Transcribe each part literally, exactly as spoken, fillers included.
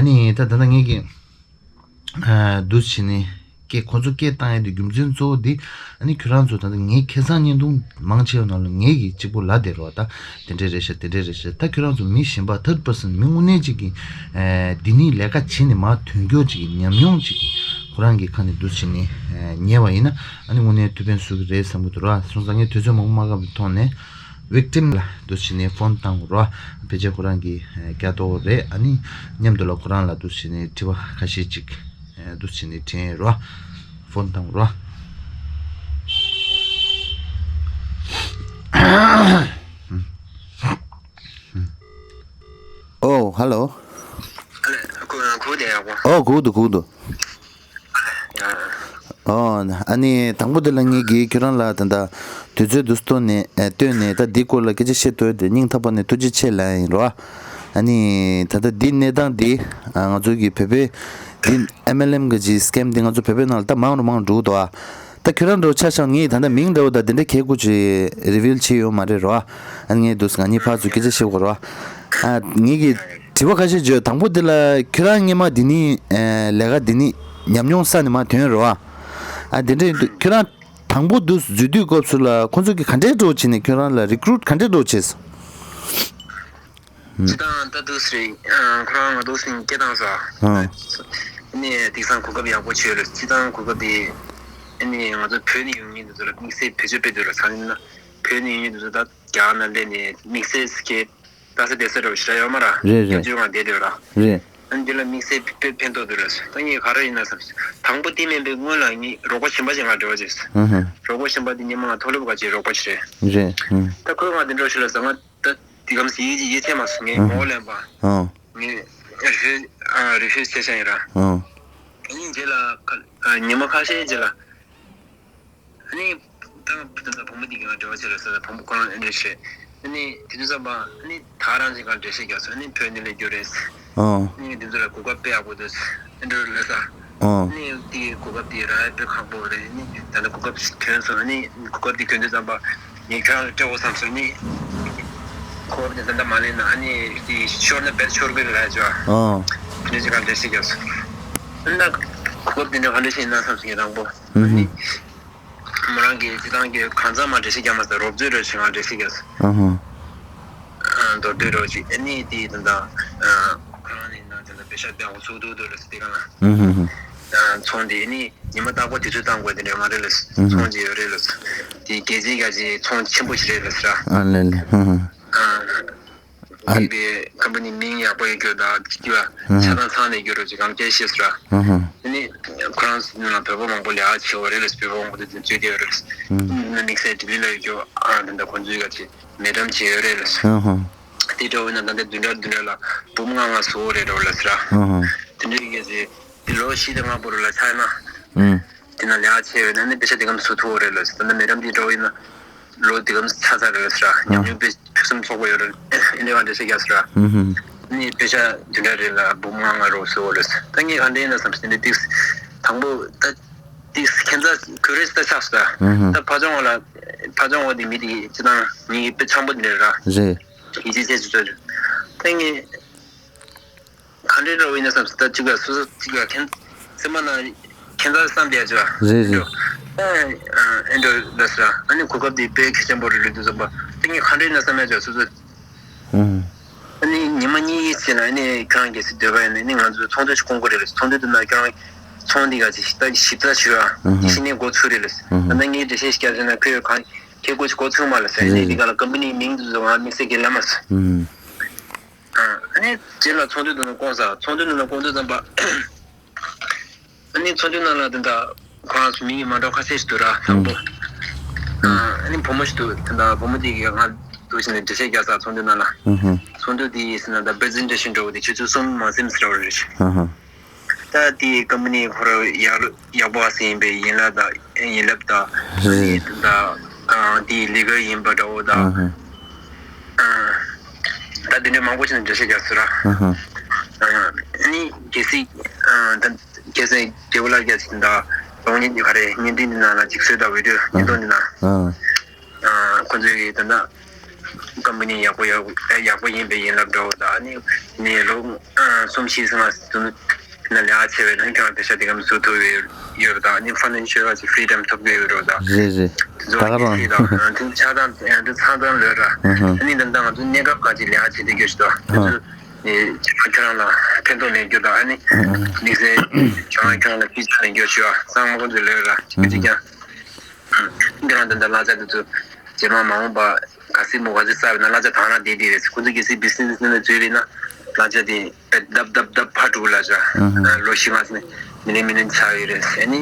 ཨ་ནི་ད་ད་ལྟ་ངེད་ཀྱི་ཨ་འདུག་བྱས་ནས་སྐད་ཁོ་ཚོ་སྐད་བཏང་ཡས་དེ་རྒྱུ་མཚན་གཙོ་བོ་འདི། ཨ་ནི་ཁྱོད་རང་ཚོ་ད་ལྟ་ངའི་ཁ་སང་བརྙན་ཐུང་མང་ཆེ་བ་ནང་ལ་ངེད་ཀྱི་གཅིག་པོ་ལབ་བསྡད་རོགས། ད་དེ་འདྲས་རེད་ཤག་དེ་འདྲས་རེད་ཤག་ད་ཁྱོད་རང་ཚོ་མི་གཞན་པ་ཐར་པར་སན་མི་དངོས་གནས་ཅིག་གིས་ཨ་འདི་ནི་ལས་ཀ་བྱས་ནས་མར་ཐོན་རྒྱུ་ཅིག་གི་ཉམས་མྱོང་ཅིག་གི་ཁོ་རང་གི་ཁ་ནས་འདུག་བྱས་ནས་ཨ་ཉན་པ་ཡིན་ན། ཨ་ནི་དངོས་གནས་ཐུགས་ཕན་གསོས་ཀྱི་རེད་བསམ་གྱི་འདུག་ར། སོང་ཙང་ངས་དུས་ཚོད་མང་པོ་མ་བཀག་པའི་ཐོག་ནས་ཝིག་ཊིམ་ལ་འདུག་བྱས་ནས་ཕོན་བཏང་དགོས་ར། ཕལ་ཆེར་ཁོ་རང་གི་ཨ་རྒྱ་ཐོག་རེད། ཨ་ནི་མཉམ་དུ་ལ་ཁོ་རང་ལ་འདུག་བྱས་ནས་དྲི་བ་ཁ་ཤས་ཅིག་ཨ་འདུག་བྱས་ནས་དྲན་ར། ཕོན་བཏང་ར། ཨོ་ཧ་ལོ། ཨོ་གུག་འདུག་གུག་འདུག་ཨོ། ཨ་ནི་དང་པོ་དེ་ལ་ངེད་ཀྱིས་ཁྱོད་རང་ལ་ད་ལྟ་དུས་ཚོད་འདུག་སྟོན་ནས་ཨ་བཏོན་ནས་ད་འདི་སྐོར་ལ་སྐད་ཆ་བཤད་ཐུབ་དེ་སྙིང་ཐག་པ་ནས་ཐུགས་རྗེ་ཆེ་ལབ་ཡིན་རོ། ཨ་ནི་ད་ལྟ་འདི་གནས་སྟངས་འདི་ང་ཚོ་གི་བོད་པའི་འདི་ཨེམ་ཨེལ་ཨེམ་གི་ཅིག་སི་ཀེམ་འདི་ང་ཚོ་བོད་པའི་ནང་ལ་ད་མང་རུ་མང་རུ་འགྲོ་གི་འདུག་ཨ། ད་ཁྱོད་རང་འདྲ་བོ་ཆ་བཞག་ངས་ད་ལྟ་མིང་འདྲ་བོ་དང་དེ་འདྲ་གས་སྐུ་ཅིག་རི་བིལ་བྱས་ཡོད་མ་རེད་རོ། ཨ་ངས་འདུག་ང་གཉིས་ཕར་ཚུར་སྐད་ཆ་བཤད་དགོས་རོ། ཨ་ངེད་ཀྱི་དྲི་བ་ཁ་ཤས་བརྗོད། དང་པོ་དེ་ལ་ཁྱོད་རང་སྔོན་མ་འདི་ནི་ཨ་ལས་ཀ་འདི་ནི་ཉམས་མྱོང་བསགས་ནས་མར་ཐོན་རོ། ཨ་དེ་འདྲ་ཡིན་དུས་ཁྱོད་རང་དང་པོ་འདུག་འཛུལ་དུས་སྐབས་སུ་ལ་ཁོང་ཚོ་གིས་ག་འདྲའི་འདྲ་བོ་བྱས་ནས་ཁྱོད་རང་ལ་རི་ཀུ་རུཊ་ག་འདྲའི་འདྲ་བོ་བྱས་སོང་། སྤྱི་བཏང་ད་འདུག་སེ་རེད། ཨ་ཁོ་རང་ང་འདུག་སེ་སྐད་བཏང་སོང་། ཨ་ནི་དེང་སང་གོ་སྐབས་ཡག་པོ་བྱོས་རེད། སྤྱི་བཏང་གོ་སྐབས་དེ་ཨ་ནི་ང་ཚོ་བོད་ནས་ཡོང་མཁན་དེ་ཚོ་ལ་དམིགས་བསལ་བེད་སྤྱོད་སྤེལ་འདུག་ར། ཚང་མ་བོད་ནས་ཡོང་མཁན་དེ་ཚོ་ད་རྒྱ་ནང་སླེབས་ནས་དམིགས་བསལ་སྐད་ལྟ་ས་བསྡད་ས་འདྲ་བོ་ཞེ་དྲག་ཡོད་མ་ར། རེད་རེད། སྐྱབས་བཅོལ་ཁང་བསྡད་འདུག་ར། རེད། ཨ་ནི་འདི་ལ་དམིགས་བསལ་དཔེ་ཕན་ཐོགས་འདུག་ར། ད་ངས་ག་རེ་ཡིན་ན་བསམ། དང་པོ་དེ་མིན་པའི་སྔོན་ལ་ངས་རོགས་པ་གཞན་པ་ཞིག་ང་འབྲེལ་བ་བྱས་སོང་། ཧུམ་ཧུམ། རོགས་པ་གཞན་པ་དེ་སྔོན་མ་ང་མཐོ་སློབ་ག་ཅིག་རོགས་པ་ཞིག་རེད། རེད། ཧུམ། ད་ཁོས་ང་འདི་འདྲ་ཞིག་ལབ་སོང་། ང་ད་དེ་གམ་ཟིག་ཡིད་ཡིད་ཆེས་མ་སོང་། ངས་ཨ་ངོ་ལེན་པ། ཨ་ངས་རི་ཕུ་ཨ་རི་ཕུ་སི་བྱས་ཤག་ཡིན་ར། ཨ་ཨ་ནི་རྗེས་ལ་ཁ་ཨ་ཉི་མ་ཁ་ཤས་རྗེས་ལ། ཨ་ནི་ད་ད་ད་བུ་མོ་དེ་གི་ང་འབྲེལ་བ་བྱས་ལ་ཟེར། ད་བུ་མོ་ཁོ་རང་ཨེ་འདྲ་བྱས། ཨ་ནི་དེ་དུས་ཙམ་པ་ཨ་ནི་ད་རང་ཅིག་ག་འགྲེལ་བཤད་རྒྱག་སོང་། ཨ་ནི་བོད་ནས་སླེབས་རྒྱུ་རེད། ཨ་ཨ་ནི་དེ་ཚོ་ལ་གོ་སྐབས་དཔེ་ཡག་པོ་འདུག་ཨེ་འདྲ་ལབ་ས། ཨ་ཨ་ནི་དེ་གོ་སྐབས་དེ་རག་ཡ་དཔེ་ཁག་པོ་རེད། ཨ་ནི་ད་ལྟ་གོ་སྐབས་ཐོན་སོང་། ཨ་ནི་གོ་སྐབས་དེ་ཐོན་དུས་ཙམ་པ་ངས་ཁྱོད་རང་ལ་སྤྲད་དགོས་བསམ་སོང་། ཨ་ནི་གོ་སྐབས་དེ་ད་ལྟ་མ་ལེན་ན་ཨ་ནི་དེ་ཤོར་ན་དཔེ་ཤོར་གི་རེད་ལབ་ཅོ། ཨ་དེ་འདྲ་ཅིག་ག་འགྲེལ་བཤད་རྒྱག་སོང་། ཨ་ནི་ད་གོ་སྐབས་དེ་འདྲ་ག་འདྲ་ཞིག་ཡིན་ན་བསམ་སོང་ངས་དང་པོ། ཨ་ནི། མོ་རང་གིས་སྤྱི་བཏང་གི་གང་ཚང་མ་འགྲེལ་བཤད་རྒྱག་མ་ཟད་རོབ་ཙམ་རེ་ཞིག་ང་འགྲེལ་བཤད་རྒྱག་སོང་། ཨ་ཧ། ཨ་མདོར་བསྡུས་རོ་ཅིག་ཨ་ནི་དེ་ད་ལྟ་ཨ་ཁོ་རང་ནི་ན་ད་ལྟ་པེ་ཤ་བདེ་བ་ཚོགས་འདུ་དུ་རེ་སི་དེ་ག་ན། ཨ་ཚོང་དེ་ཨ་ནི་ཉི་མ་རྟག་པར་དུས་ཚོད་བཏང་དགོས་དེ་འདྲ་མ་རེད་ལ། ཚོང་ཅིག་ཡོད་རེད་ལ། དེ་རྒྱལ་སྤྱིའི་ག་ཅིག་ཚོང་ཆེན་པོ་ཞིག་རེད་ལ་ཟེར། ཨ་ལེ་ལེ། ཨ་ཨ། ཨ་ལེ། ཀམ་པ་ནི་མིང་ཡག་པོ་ཡོད་རྒྱུ་དང་ཅིག་ལ་ཆ་ཚང་ཚང་ནས་རྒྱུ་རོ་ཅིག་གང་སྐད་བཤད་ཟེར། ཨ་ནི་ཁོ་རང་ཚོ་ནང་བོད་པ་མང་པོ་ལས་ཀ་བྱེད་འོ་རེད་ལ། བོད་པ་མང་པོ་དེ་ཚོ་བཙུད་དེ་ཡོད་རེད། ཨ་ནི་དམིགས་བསལ་ལྡི་ལི་ལ་ཡོད་རྒྱུ་ཨ་དེ་འདྲ་ཁོང་ཚོའི་ག་ཅིག་མེ་ཌམ་ཅིག་ཡོད་རེད་ལ། དེ་འདྲ་བོ་ན་ད་ལྟ་བདུན་ཕྲག་བདུན་ཕྲག་ལ་འབུམ་ལྔ་ལྔ་བཟོ་འོ་རེད་འགྲོ་ལ་ཟེར། དེ་འདྲའི་གལ་སྲིད་དེ་ལོ་བཞི་དང་ལྔ་བར་ལ་ཆགས་ན། དེ་ན་ལས་ཀ་བྱས་ཡོད་ན་ནི་པེ་ཤ་དེ་གམ་བཟོ་ཐུབ་འོ་རེད་ལ་ཟེར། ད་ལྟ་མེ་ཌམ་དེ་འདྲ་བོ་ཡིན་ན་ལོ་དེ་གམ་ཆགས་ཚར་རེད་ལ་ཟེར། ཉམས་མྱོང་དཔེ་ཕུན་སུམ་ཚོགས་པོ་ཡོད་རེད། ཨེ་འདྲ་བ་འགྲེལ་བཤད་རྒྱག་ཟེར། ནི་པེ་ཤ་བདུན་ཕྲག་རེ་ལ་འབུམ་ལྔ་ལྔ་རོགས་བཟོ་འོ་ལ་ཟེར། ད་ངས་ག་འདྲ་ཡིན་ན་བསམ་སེ་འདི་ཏིག་དང་པོ་ད་ཏིག་ཁྱད་མཚར་ཁོ་རེ་ད་ཆགས་སོང་། ད་ཕ་ཆུང་བ་ལ་ཕ་ཆུང་བ་དེ་མི་དེ་སྤྱི་བཏང་ངེད་ཀྱི་དཔེ་འཆམ་པོ་དེ་རེད་ར། རེད། ཡིད་ཆེས་བྱེད་ཆོག་ཆོག་ད་ངས་ག་འདྲའི་འདྲ་བོ་ཡིན་ན་བསམ་སོང་། ད་གཅིག་ལ་སོ་སོ་གཅིག་ལ་ཁྱད་སེམས་པ་ན་ཁྱད་མཚར་བསམ་བསྡད་ཆོག་རེད་རེད། ཨ་ཨེ་འདྲ་ལ་ཟེར། ཨ་ནི་གོ་སྐབས་དེ་དཔེ་གལ་ཆེན་པོ་རེད་ལབ་དུས་ཙམ་པ་ད་ངས་ག་འདྲ་ཡིན་ན་བསམ་ཡ་ཆོག་སོ་སོ། ཨ་ནི་ཉི་མ་གཉིས་ཕྱིན་ལ་ཨ་ནི་ཁྱེད་རང་གལ་སྲིད་འདོད་པ་ཡིན་ན་ཨ་ནི་ང་ཚོས་ཚོགས་འདུ་ཞིག་སྐོང་དགོས་རེད་ལ། ཚོགས་འདུ་དེ་ན་ཁྱེད་རང་ཚོང་འདི་ག་ཅིག་ཞིབ་ལྟ་ཞིབ་ལྟ་ཞུ་ཨ་ཨ་ཧ། ཤི་ནས་འགོ་ཚུགས་རེད་ལ། ཨ་ཧ། ད་ལྟ་ངས་འགྲེལ་བཤད་ཞིག་བརྒྱབ་ཟེར་ན་ཁོས་གང་ཁྱེད་སྒོ་ཞིག་འགོ་ཚུགས་མ་ལ་ཟེར། ཨ་ནི་རེད་འདི་ག་ལ་ཀམ་པ་ནིའི་མིང་དེ་ཚོ་ང་དམིགས་བསལ་གྱི་ལབ་མ་སོང་། ཨ་ཨ་ནི་རྗེས་ལ་ཚོགས་འདུ་དེ་ནང་བསྐོང་ས། ཚོགས་འདུ་དེ་ནང་བསྐོང་དུས་ཙམ་པ། ཨ་ནི་ཚོགས་འདུ་ནང་ལ་དེ་འདྲ་ཁོ་རང་ཚོ་མི་མང་པོ་ཁ་ཤས་ཤིག་འདུག་ར་དང་པོ། ཨ་ནི་བུ་མོ་ཞིག་འདུག་དེ་འདྲ་བུ་མོ་དེ་གིས་ང་འདུག་བྱས་ནས་འགྲེལ་བཤད་རྒྱག་ས་ཚོགས་འདུ་ནང་ལ། ཚོགས་འདུ་དེ་ཡིན་ཟེར་ན་ད་པི་རི་ཛེན་ཊེ་ཤན་འདྲ་བོ་དེ་ཆུ་ཚོད་གསུམ་མ་ཟིན་ཟེར་བ་རེད། ད་དེའི་ཀམ་པ་ནི་ཁོ་རང་ཡག་ཡག་པོ་ཟིན་ཡིན་པའི་ཡིན་ལབ་དང་ཡིན་ལབ་དང་། རེད། ད་དེའི་ལི་གལ་ཡིན་པ་འདྲ་བོ་དང་། ད་དེ་འདྲ་མང་པོ་ཞིག་ནས་འགྲེལ་བཤད་རྒྱག་ཚུལ་ར། ཨ་ནི་གལ་སྲིད་ད་གལ་སྲིད་རྒྱལ་པོ་ལགས་ཀྱིས་ད་གདོང་ཉིན་གྱི་ག་རེ་བརྙན་འཕྲིན་འདི་ནང་ལ་འཇིགས་བསལ་དང་བི་ཌིའོ་བརྙན་ཐུང་འདི་ནང་ཁོང་ཚོས་ཀྱི་ད་ལྟ་སྐམ་ མི་ནི་ཡག་པོ་ཡག་ཡག་པོ་ཡིན་པའི་ཡིན་ལབ་འགྲོ་བ་དང་ཨ་ནི་ནི་ལོ་གསུམ་བཞི་ཙམ་ང་ཚོ་ན་ལས་ཀ་བྱས་པའི་ནང་ཁྱོད་རང་པེ་ཤ་དེ་གམ་བཟོ་ཐུབ་ཡོད་ཡོད་པ་དང་ཨ་ནི་ཕ་ནན་ཤལ་གྱི་ཕི་རི་ཌམ་ཐོབ་ཡོད་རོ་དང་། རེད་རེད། ད་ག་རང་། དེ་ཆགས་སྡང་དེ་ཚང་སྡང་ལོས་ར། ཨ་ནི་ད་ལྟ་ང་ཚོ་གནས་སྐབས་ག་ཅིག་ལས་ཀ་བྱེད་དུས་སྐྱོ་ཞིག་ཏོ། ཨ་ཁྱོད་རང་ལ་ཕན་ཐོགས་ལེན་རྒྱུ་དང་ཨ་ནི་དམིགས་བསལ་ཁྱོད་རང་ཁྱོད་རང་ལ་ཕྱི་ཆ་ལེན་རྒྱུ་ཞུ་བ་ཚང་མ་ཁོང་ཚོས་ལོས་ར་ཅི་ཅི་ཀྱང་། འདི་རང་འདི་འདྲ་གླ་ཆ་འདི་ཚོ་རྗེས་མ་མ་འོངས་པ་ག་སྲིད་མོ་ག་སྲིད་གསར་བའི་ན་གླ་ཆ་དང་ར་བསྡད་བསྡད་རེད། ཁོ་ཚོ་གལ་སྲིད་བི་སི་ནེ་སི་ནས་འཛུལ་བས་ན་གླ་ཆ་དེ་བདབ་བདབ་བདབ་ཕར་འགྲོ་གི་ལ་ཆ་ལོ་བཞི་ལྔ་ཙམ་མི་ལེན་མི་ལེན་ཆགས་ཡོད་རེད། ཨ་ནི་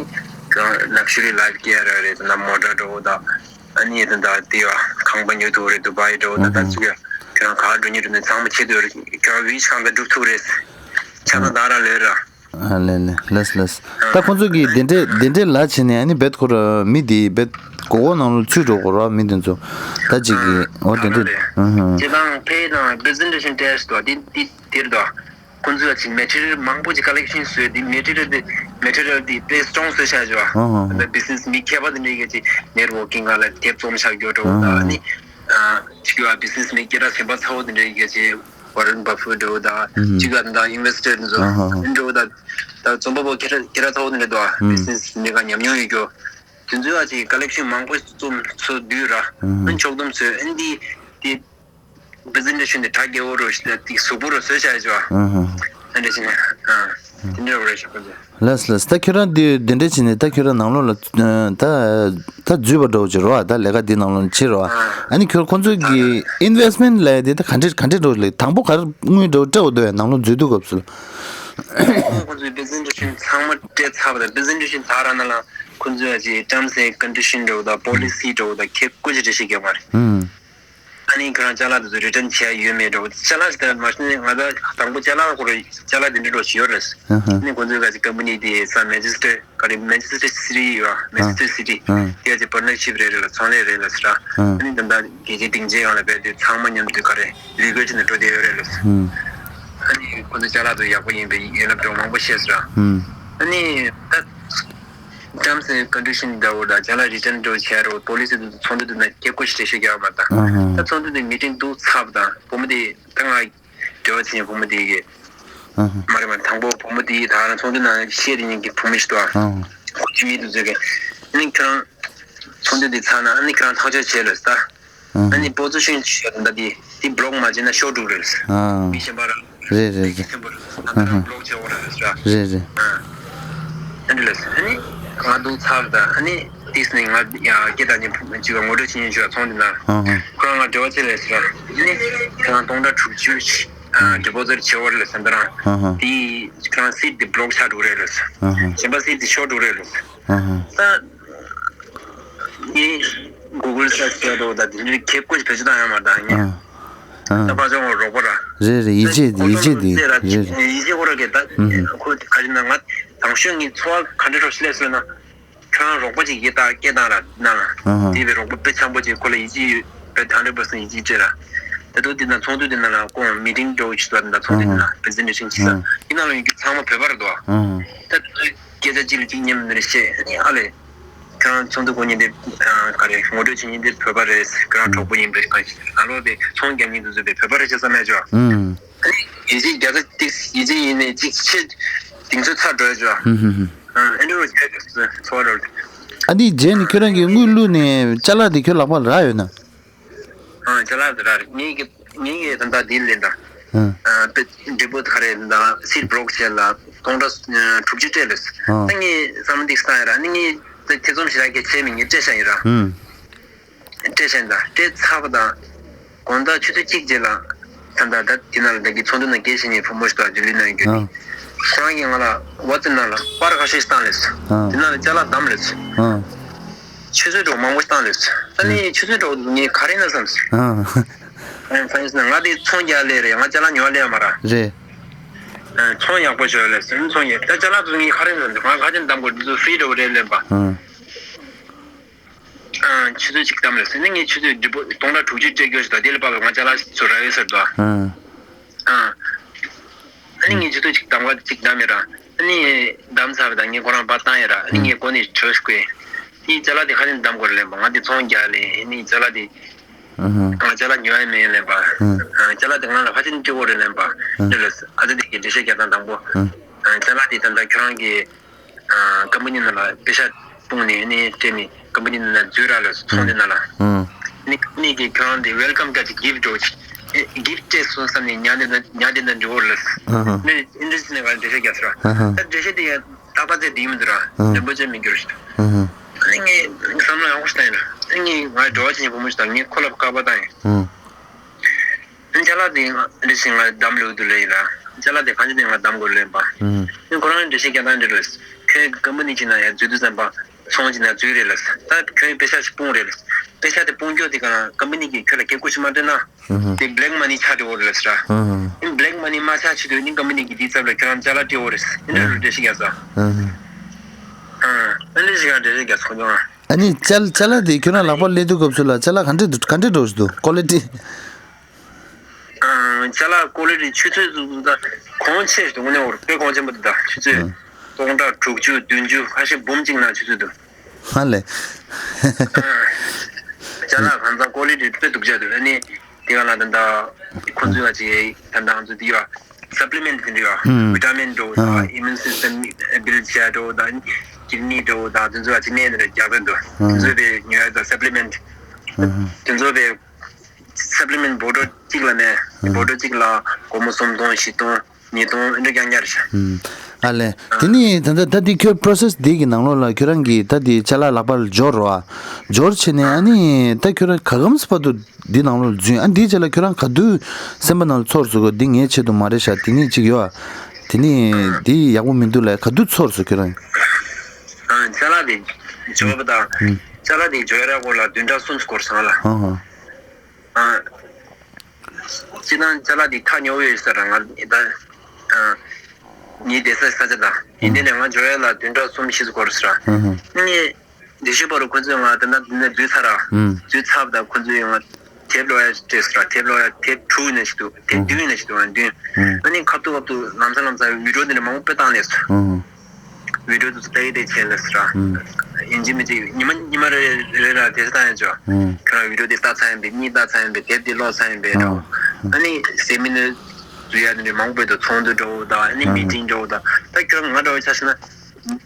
གང་ལག་ཤ་རི་ལའིབ་སྐྱེལ་ཡ་ར་རེད། ད་མོ་ཊ་འགྲོ་བོ་ད་ཨ་ནི་ད་ད་དེ་བ་ཁང་པ་ཉོ་ཐུབ་རེད། དུ་བའི་འགྲོ་བོ་ད་ད་ཚུགས་ཡ་ཁྱོད་རང་ག་འགྲོ་ཉེ་འགྲོ་ནས་ཚང་མ་ཆེད་དུ་ཁྱོད་རང་བི་ཆ་གང་ད་འགྲུབ་ཐུབ་རེད། ཆ་ཚང་ད་ར་ལོས་ར། ཨ་ལེ་ལེ་ལེས་ལེས། ད་ཁོང་ཚོ་གིས་དེ་འདྲས་དེ་འདྲས་ལ་བྱས་ནས་ཨ་ནི་བེད་ཁོ་ར་མི་དེ་བེད་མགོ་སྐོར་ནང་ལ་ཚུད་འགྲོ་གོ་ར་མི་དེ་ཚོ་ད་ཅིག་གི་འོ་དེ་འདྲས། ཨ་ཧ། སྤྱི་བཏང་ཕེ་དང་པི་རི་ཟེན་ཊེ་ཤན་ཊེ་སི་ཊི་དང་དེ་དེ་དེར་དོ། ཁོང་ཚོས་ཅིག་མེ་ཊི་རི་ཡལ་མང་པོ་ཅིག་ཀ་ལེག་ཤན་བཟོས་དེ་མེ་ཊི་རི་ཡལ་དེ་མེ་ཊི་རི་ཡལ་དེ་དཔེ་སི་ཊོང་བཟོས་བཞག་ཅོ། ཨ་ཧ། ད་བི་སི་ནེ་སི་མི་མཁས་པ་དེ་འདྲས་ཀྱི་ཅིག་ནེ་ཊི་ཝོར་ཀིང་ག་ལ་དེབ་རྩོམ་བཞག་ཅོ་འགྲོ་ད་ཨ་ནི་ཅིག་ཡོད་བི་སི་ནེ་སི་མི་སྐད་གྲགས་ཆེན་པོ་ཚ་བོ་དེ་འདྲས་ཀྱི་ཅིག་ཝ་རན་བྷ་ཕེཊ་འགྲོ་ད་ཅིག་ཡོད་ད་ཨིན་ཝེ་སི་ཊར་དེ་ཚོ་འགྲོ་ད། ད་རྩོམ་པ་པོ་སྐད་གྲགས་སྐད་གྲགས་ཚ་བོ་དེ་འདྲས་འདུག་ཨ། བི་སི་ནེ་སི་མི་ག་ཉམས་མྱོང་ཡོད་ཀྱོ། དེ་ཚོས་ཨ་ཅིག་ཀ་ལེག་ཤན་མང་པོ་རྩོམ་ཚོ་བསྡུས་ར་ཨ་ཕྱོགས་བསྡོམས་བཟོས་ཨ་འདི་དེ། པི་རི་ཟེན་ཊེ་ཤན་དེ་གྲ་རྒྱས་པོ་རུ་ཞིག་དེ་གཟུགས་པོ་རུ་བཟོས་བྱ་ཡ་ཅོ། ཨ་འདྲ་ཞིག་ནས་ཨ་དེ་འདྲ་རུ་རེ་ཞིག་པ་ཟེར། ལགས་ལགས། ད་ཁྱོད་རང་འདི་འདི་འདྲ་བྱས་ནས་ད་ཁྱོད་རང་ནང་ལོགས་ལ་ད་ད་འཛུལ་བ་འདྲ་བོ་ཅིག་རོ། ད་ལས་ཀ་འདི་ནང་ལོགས་ཕྱིན་རོ། ཨ་ནི་ཁྱོད་ཁོང་ཚོས་ཀྱི་ཨིན་ཝེ་སི་མེན་ཊི་ལབ་ཡ་དེ་ད་ག་འདྲ་ག་འདྲ་འགྲོ་ལེ་དང་པོ་ག་རེ་དངུལ་འདྲ་བོ་སྤྲད་འོ་འདུག་ཡ་ནང་ལོགས་འཛུལ་དུས་སྐབས་སུ། ཁོང་ཚོས་པི་རི་ཟེན་ཊེ་ཤན་ཚང་མ་སྤྲད་ཚར་བ་དང་པི་རི་ཟེན་ཊེ་ཤན་ད་ར་ན་ལ་ཁོང་ཚོས་ཀྱི་ཊརམ་སི་ཨེན་ཌི་ཀོན་ཌི་ཤན་འདྲ་བོ་དང་པོ་ལི་སི་འདྲ་བོ་དང་ཁེ་ཀོ་ཅི་འདྲ་ཞིག་རྒྱབ་མ་རེད། ཨ་ནི་ཁྱེད་རང་ཅ་ལག་དེ་ཚོ་རི་ཊན་བྱས་ཡོད་མེད་འགྲོ། ཅ་ལག་ཞིག་དང་མ་གཞི་ནས་ང་ཚོ་དང་པོ་ཅ་ལག་ཁོ་ར་ཅ་ལག་དེ་འདྲ་འགྲོ་བཞིན་ཡོད་རེད། ཨ་ནི་ཁོང་ཚོའི་ག་ཅིག་ཀམ་པ་ནི་དེ་ས་མེན་ཆེ་སི་ཊར་ག་རེ་མེན་ཆེ་སི་ཊར་སི་ཊི་ཡོད་མེན་ཆེ་སི་ཊར་སི་ཊི་དེ་ག་ཅིག་པར་ནར་ཤིབ་རེད་རེད་ལ་ཚོང་ལས་རེད་ལ་ཟེར། ཨ་ནི་ད་ལྟ་རྒྱལ་སྤྱིའི་སྡིངས་ཆའི་ཡང་ལ་བལ་དེ་ཚང་མ་མཉམ་དུ་ག་རེ་ལས་འགུལ་བྱས་ནས་འགྲོ་བསྡད་ཡོད་རེད་ལ། ཨ་ནི་ཁོང་ཚོ་ཅ་ལག་དེ་ཡག་པོ་ཡིན་པའི་ཡིན་ལབ་འགྲོ་མང་པོ་བཤད་ཟེར། ཨ་ནི་ད། ཊརམ་སི་ཨེན་ཌི་ཀོན་ཌི་ཤན་འདྲ་བོ་དང་ཅ་ལག་རི་ཊན་འགྲོ་བྱས་རོགས་པོ་ལི་སི་དེ་ཚོ་ཚོགས་འདུ་དེ་ན་ཁེ་ཀོ་ཞིག་བྱེད་ཤེས་ཀྱང་མ་ད། ཨ་ཧ། ད་ཚོགས་འདུ་དེ་མི་ཊིང་འདུག་ཚར་བ་དང་བུ་མོ་དེ་ད་ང་འབྲེལ་བ་བྱེད་མཁན་བུ་མོ་དེ་གི་ཨ་ཧ། མ་རེད་མ་དང་པོ་བུ་མོ་དེ་ད་ང་ཚོགས་འདུ་ནང་བཤད་དེ་ཉིན་གྱི་བུ་མོ་ཞིག་འདུག་ཨ་ཧ། ཁོ་ཅི་མི་འདུག་ཟེར་གི་ཨ་ནི་ཁྱོད་རང་ཚོགས་འདུ་དེ་ཚར་ན་ཨ་ནི་ཁྱོད་རང་ཐག་གཅོད་བྱས་ལ་ད། ཨ་ནི་པོ་ཛི་ཤན་ཆེ་ད་དེ་དེ་བྷི་ལོག་མ་བྱས་ན་ཤོར་འགྲོ་རེད། ཨ་མི་གཞན་པ་རང་རེད་རེད་རེད། ཐེམ་པོ་རེད། ཨ་ཧ། བྷི་ལོག་བྱས་འོ་རེད་ཟེར། རེད་རེད། ཨ་འདི་ལས་ཨ་ནི་ང་འདུག་ཚར་ད་ཨ་ནི་ཏིས་ནི་ང་ཡ་སྐད་བཏང་ཉིན་ཅིག་ལ་ངོ་སྤྲོད་བྱེད་ཉིན་ཞུ་བ་ཚོང་འདི་ན་ཨ་ཧ། ཁོ་རང་ང་འབྲེལ་བ་བྱེད་ལས་ཟེར། ཨ་ནི་ཁོ་རང་སྟོང་ཕྲག་དྲུག་ཅུ་ཨ་ཌི་པོ་ཟིཊ་བྱས་འོ་རེད་ཟེར་ད་རང་ཨ་ཧ། དེ་ཁོ་རང་སིཊ་དེ་བྷི་ལོག་ཆགས་འགྲོ་རེད་ལ་ཨ་ཧ། གཞན་པ་སིཊ་དེ་ཤོར་འགྲོ་རེད་ལ་ཨ་ཧ། ད། ངས་གུ་གལ་སར་ཆ་བྱས་འགྲོ་ད་དེ་འདྲའི་ཁེ་ཀོ་ཞིག་བེད་སྤྱོད་བཏང་ཡོད་མ་རེད་ད་ངས། ཨ་ད་ཕར་ཕྱོགས་རོགས་པ་ར། རེད་རེད་ཡིད་ཆེས་དེ་ཡིད་ཆེས་དེ་རེད་རེད། ཡིད་ཆེས་ཁོ་ར་གི་ད་ཨ་ཧུམ་ཁོ་ག་རེ་ན་ང་དང་ཤོས་ངའི་འཚོ་བ་ག་འདྲ་རོགས་ཤི་ལས་སོང་ན་ཁྱོད་རང་རོགས་པ་ཅིག་ཡིད་ད་སྐད་བཏང་ར་ན་ཨ་ཧ། དེ་བས་རོགས་པ་དཔེ་འཆམ་པོ་ཅིག་ཁོ་ལ་ཡིད་ཆེས་ཡོད་བས་ཧན་ཌེ་རེད་པར་སེན་ཊི་ཡིད་ཆེས་སྤྲད་ར། ད་དུང་དེ་ན་ཚོགས་འདུ་དེ་ན་ལ་ཁོང་མི་ཊིང་འགྲོ་ཆེད་དུ་ད་ཚོགས་འདུ་དེ་ན་པི་རི་ཟེན་ཊེ་ཤན་ཆེ་ས་དེ་ན་ལ་ཡོད་རྒྱུ་ཚང་མ་བོད་པ་རེད་དོ། ད་སྐད་ཆ་གཅིག་ལ་གཅིག་མཉམ་ནས་བཤད་ཨ་ནི་ཨ་ལས། ཁྱེད་རང་ཚོགས་འདུ་གོ་ཉིན་དེ་ག་རེ་ངོ་སྤྲོད་བྱེད་ཉིན་དེ་བོད་པ་རེད། ཁྱེད་རང་གྲོགས་པོ་ཡིན་པའི་གང་ཞིག་ང་ལོ་དེ་ཚོང་རྒྱག་ཉིན་དུ་བཟོས་པའི་བོད་པ་རེད་ཅེས་བསམ་ཡ་ཅོ། ཨ་ནི་ཡིད་ཆེས་རྒྱ་ཚ་ཏིག་ཡིད་ཆེས་ཡིན་ནས་ཅིག་ཆེ་གདེང་ཚོད་ཚ་འགྲོ་ཡ་ཅོ། ཨ་འདྲ་བོ་བྱས་ཚོར་བ་འགྲོ། ཨ་ནི་རྗེས་ནས་ཁྱོད་རང་གིས་དངུལ་བླུགས་ནས་ཅ་ལག་དེ་ཁྱོད་ལག་པ་ལ་རག་ཡོད་ན། ཨ་ཅ་ལག་དེ་རག་རེད། ངེད་ཀྱི་ངེད་ཀྱི་ད་ལྟ་དེ་ལས་ད། ཨ་པེ་འབྲས་བུ་ག་རེ་ད་སིལ་བྷི་ལོག་བྱས་ལ་སྟོང་ཕྲག་དྲུག་ཅུ་སྤྲད་ལས། ཨ་ད་ངས་བསམ་འདི་བཏང་ཡ་ར་ནི་ངས་ད་ཐེ་ཚོམ་ཞིག་རག་གི་བྱས་མི་ངས་སྤྲད་བཞག་ཡིན་ར། སྤྲད་བཞག་ཡིན་ད་སྤྲད་ཚར་བ་དང་། དགོང་དག་ཆུ་ཚོད་གཅིག་རྗེས་ལ། ད་ལྟ་ད་དེ་ན་ལ་ད་གི་ཚོགས་འདུ་ནང་སྐད་བཤད་མཁན་བུ་མོ་ཞིག་དང་ལྡི་ལི་ནང་ཡོད་ནི། ཁོ་རང་གིས་ང་ལ་ཝ་ཙེབ་ནང་ལ་པར་ཁ་ཤས་ཤིག་བཏང་ལས། དེ་ནང་ལ་ཅ་ལག་བདམས་ལས། ཆུ་ཚོད་དྲུག་མང་པོ་ཞིག་བཏང་ལས། ད་ནི་ཆུ་ཚོད་དྲུག་ངས་ག་རེ་ན་བསམ། ཨ་ནི་ང་དེ་ཚོང་རྒྱག་ལས་རེད། ང་ཅ་ལག་ཉོ་ལས་མ་ར། རེད། ཚོང་ཡག་པོ་ཞོ་ལས་ཚོང་ཡག་ད་ཅ་ལག་དུ་ངས་ག་རེ་ན་ང་ག་ཅན་བདམས་དགོས་འདི་ཚོ་ཧྥི་རི་རེད་ལས་པ། ཆུ་ཚོད་གཅིག་བདམས་རེད་ཟེར་ནས་ངས་ཆུ་ཚོད་འདི་པོ་སྟོང་ཕྲག་དྲུག་ཅུ་སྤྲད་རྒྱུ་ཞིག་དང་དེ་ལས་པ་ང་ཅ་ལག་ཚུར་རག་ཡོད་ཟེར་དོ། ཨ་ནི་ངས་ཆུ་ཚོད་གཅིག་བདམས་ག་གཅིག་བདམས་ཡོད་ར། ཨ་ནི་བདམས་ཚར་བ་དང་ངས་ཁོ་རང་པར་བཏང་ཡོད་ར། ཨ་ནི་ངས་ཁོ་ནས་བྲོས་བཀོད། དེའི་ཅ་ལག་དེ་ཁ་ཤས་བདམས་དགོས་རེད་ལབ་པ་ང་དེ་ཚོང་རྒྱག་ལས་ཨ་ནི་ཅ་ལག་དེ། ཨ་ཧ། ང་ཅ་ལག་ཉོ་ཡ་མེད་ལབ་པ། ཨ། ཨ། ཅ་ལག་དེ་ང་ལ་ཕལ་ཆེར་སྤྲད་དགོས་རེད་ལབ་པ། ཨ། འདི་ལ་ཨ་ཙི་དེ་གི་འགྲེལ་བཤད་རྒྱག་སྟངས་དང་པོ། ཨ། ཨ། ཅ་ལག་དེ་ད་ལྟ་ཁྱོད་རང་གི་ཨ། ཀམ་པ་ནི་ནང་ལ་པེ་ཤག་སྤུངས་ནས་ནི་སྤྲད་ནས་ཀམ་པ་ནི་ནང་ལ་འཛུལ་ར་ལ་ཚོང་དེ་ནང་ལ། ཨ། ནི་ཀམ་པ་ནི་གིས་ཁྱོད་རང་དེ་ཝེལ་ཀམ་ག་ཅིག་གིཕ་འགྲོ་ཅིག་གིཕ་སྤྲད་སོང་བསམ་ནས་ཉར་དེ་ན་ཉར་དེ་ན་འགྲོ་ལ། ཨ་ཧ། ནི་ཨིན་ཇི་ནས་ང་འགྲེལ་བཤད་རྒྱག་ས་ར། ཨ་ཧ། ད་འགྲེལ་བཤད་དེ་ཡང་ཏག་ཏག་ཚད་དེ་ཡིན་མི་འདུག་ར། ཨ། རིན་པོ་ཆེ་མི་འགྱུར་ཞིག་ཨ་ཧ། ཨ་ནི་ངས་བསམ་བློ་ཡག་པོ་ཞིག་བཏང་ཡིན་ར། ཨ་ནི་ངའི་འགྲོ་བ་ཅན་གྱི་བུ་མོ་ཞིག་དང་ངས་ཁོ་ལ་བཀའ་པོ་བཏང་ཡིན། ཨ། ཅ་ལག་དེ་ང་འདི་བཞིན་ང་བདམས་ལོས་འདུག་ལབ་ཡིན་ལ། ཅ་ལག་དེ་གང་ཅི་དེ་ང་བདམས་དགོས་ལབ་པ། ཨུམ། ཁོ་རང་འགྲེལ་བཤད་རྒྱག་སྟངས་འདི་རེད། ཁྱོད་ཀམ་པ་ནི་གཅིག་ནང་ཡར་འཛུལ་དུས་ཙམ་པ་ཚོང་གཅིག་ནང་འཛུལ་རེད་ལ། ད་ཁྱོད་པེ་ཤག་ཅིག་སྤུངས་རེད་ལ། པེ་ཤག་དེ་སྤུངས་རྒྱུ་དེ་གང་ཀམ་པ་ནི་གིས་ཁྱོད་ལ་གེ་བཀོད་ཅིག་མ་སྤྲད་ན། ཨུམ། དེ་བྷི་ལེག་མ་ནི་ཆགས་འགྲོ་གི་རེད་ལ་ཟེར། ཨུམ། བྷི་ལེག་མ་ནི་མ་ཆགས་ཆེད་དུ་ནི་ཀམ་པ་ནི་གིས་དེའི་ཚབ་ལ་ཁྱོད་རང་ཅ་ལག་སྤྲད་དགོས་རེད། འདི་འདྲ་འགྲེལ་བཤད་རྒྱག་ས། ཨུམ། ཨ་འདི་ཞིག་གང་འགྲེལ་བཤད་རྒྱག་ཚོང་ཆུང་ཨ། ཨ་ནི་ཅ་ཅ་ལག་དེ་ཁྱོད་རང་ལག་པར་སླེབས་དུས་སྐབས་སུ་ལ་ཅ་ལག་ག་འདྲ་འདུག་ག་འདྲ་འགྲོ་བཞིན་འདུག་ཀོ་ལི་ཊི། ཨང་། ཅ་ལག་ཀོ་ལི་ཊི་ཆུ་ཚོད་ཟུག་ཟུག་ད་གོང་ཆེ་ཞིག་འདུག་དངོས་གནས་འོར་དཔེ་གོང་ཆེན་པོ་འདུག་ད་ཆུ་ཚོད་ཨང་། སྟོང་ཕྲག་དྲུག་ཅུ་བདུན་ཅུ་ཁ་ཤས་འབུམ་གཅིག་ནང་ཆུ་ཚོད་འདུག་ཧ་ལས། ཨང་། ཅ་ལག་གང་ཚང་ཀོ་ལི་ཊི་དཔེ་སྡུག་ཅག་འདུག་ཨ་ནི་དེ་ག་ལ་ད་ད་ཁོ་ཚོས་ཨ་ཅེ་ད་ད་ང་ཚོ་འདི་ཡོད་སབ་ལི་མེན་ཊི་དེ་འདྲ་ཡོད་ཨང་། བི་ཊ་མིན་འགྲོ་ད་ཨང་། ཨི་མིའུན་སིས་ཊམ་བིལ་ཆེ་འགྲོ་ད་ཀིཌ་ནི་འགྲོ་ད་དེ་ཚོ་ཨ་ཅེ་ནས་འདི་འདྲ་རྒྱག་གི་འདུག་དེ་ཚོ་དཔེ་ཉོ་ཡ་ད་སབ་ལི་མེན་ཊི་ཨང་། དེ་ཚོ་དཔེ། སབ་ལི་མེན་ཊི་བོ་ཊལ་གཅིག་ལ་ནས་ཨ་བོ་ཊལ་གཅིག་ལ་སྒོར་མོ་སུམ་སྟོང་བཞི་སྟོང་ཉིས་སྟོང་འདྲ་རྐྱང་རྐྱང་རེད་ཤག་ཨུམ། ཨ་ལས། དེ་ནི་ད་ལྟ་ད་འདི་ཁྱོད་པོ་རོ་སེ་སི་འདི་གི་ནང་ལོགས་ལ་ཁྱོད་རང་གིས་ད་འདི་ཅ་ལག་ལག་པར་འབྱོར་རོ་ཨ། འབྱོར་བྱས་ནས་ཨ་ནི་ད་ཁྱོད་རང་ག་གམ་སི་བར་དུ་འདི་ནང་ལོགས་ལ་འཛུལ་ཨ། འདི་རྗེས་ལ་ཁྱོད་རང་ག་དུས་སེམས་པ་ནང་ལ་ཚོར་སོང་གོ་འདི་ངའི་ཆེད་དུ་མ་རེད་ཤག་དེ་ནི་གཅིག་ཡོད་ཨ། དེ་ནི་འདི་ཡག་པོ་མི་འདུག་ལ་ག་དུས་ཚོར་སོང་ཁྱོད་རང་། ཨ། ཅ་ལག་འདི་འབྱོར་བ་དང་། ཨུམ། ཅ་ལག་འདི་འབྱོར་ཡ་སྐོར་ལ་བདུན་ཕྲག་གསུམ་འགོར་སོང་ལ། ཨ་ཧ། ཨ། སྤྱིར་བཏང་ཅ་ལག་འདི་ཁ་ཉོ་འོས་ཡོད་ས་ར་ང་ད། ཨ། ངའི་བསྡད་ས་ས་ཆ་དང་ཡིན་དེ་ནས་ང་འབྱོར་ཡ་ལ་བདུན་ཕྲག་གསུམ་བཞི་ཙམ་འགོར་ས་ར། ཨ་ཧ། ངས་འདི་ཤི་བར་ཁོ་ཚོས་ང་ད་ལྟ་འདི་ནས་འཛུལ་ཚར་ར། ཨུམ། འཛུལ་ཚར་བ་དང་ཁོ་ཚོས་ང་དེབ་ཀློག་ཡ་སྤྲད་ས་ར། དེབ་ཀློག་ཡ་དེབ་དྲུག་ཡིན་ན་ཞིག་འདུག་དེབ་ཨུམ། བདུན་ཡིན་ན་ཞིག་འདུག་ང་བདུན། ཨུམ། ཨ་ནི་ཁ་ཐུག་ཁ་ཐུག་ལམ་སང་ལམ་སང་བི་ཌི་ཡོ་འདི་ནས་མང་པོ་དཔེ་བཏང་སླེབས་སོང་། ཨུམ། བི་ཌི་ཡོ་དེ་ཚོ་ལྟ་ཡི་དེ་བྱས་ལ་ཟེར། ཨུམ། ཡིན་གཅིག་མིན་གཅིག་ཉི་མ་ཉི་མ་རེ་རེ་ལ་དེ་ཚོ་ལྟ་ཡ་ཆོག་ཨུམ། ཁྱོད་རང་བི་ཌི་ཡོ་དེ་ལྟ་ཚར་ཡིན་པས་གཉིས་ལྟ་ཚར་ཡིན་པས་དེབ་དེ་ཀློག་ཚར་ཡིན་པས་འདྲ། ཨུམ། ཨ་ནི་སེ་མི་ནར་འཛུལ་ཡ་དེ་འདྲ་མང་པོ་འདུག་ཚོགས་འདུ་འདྲ་བོ་དང་ཨ་ནི་ཨུམ། མི་ཊིང་འདྲ་བོ་དང་ད་ཁྱོད་ང་འདྲ་བོ་ཆ་བཞག་ན་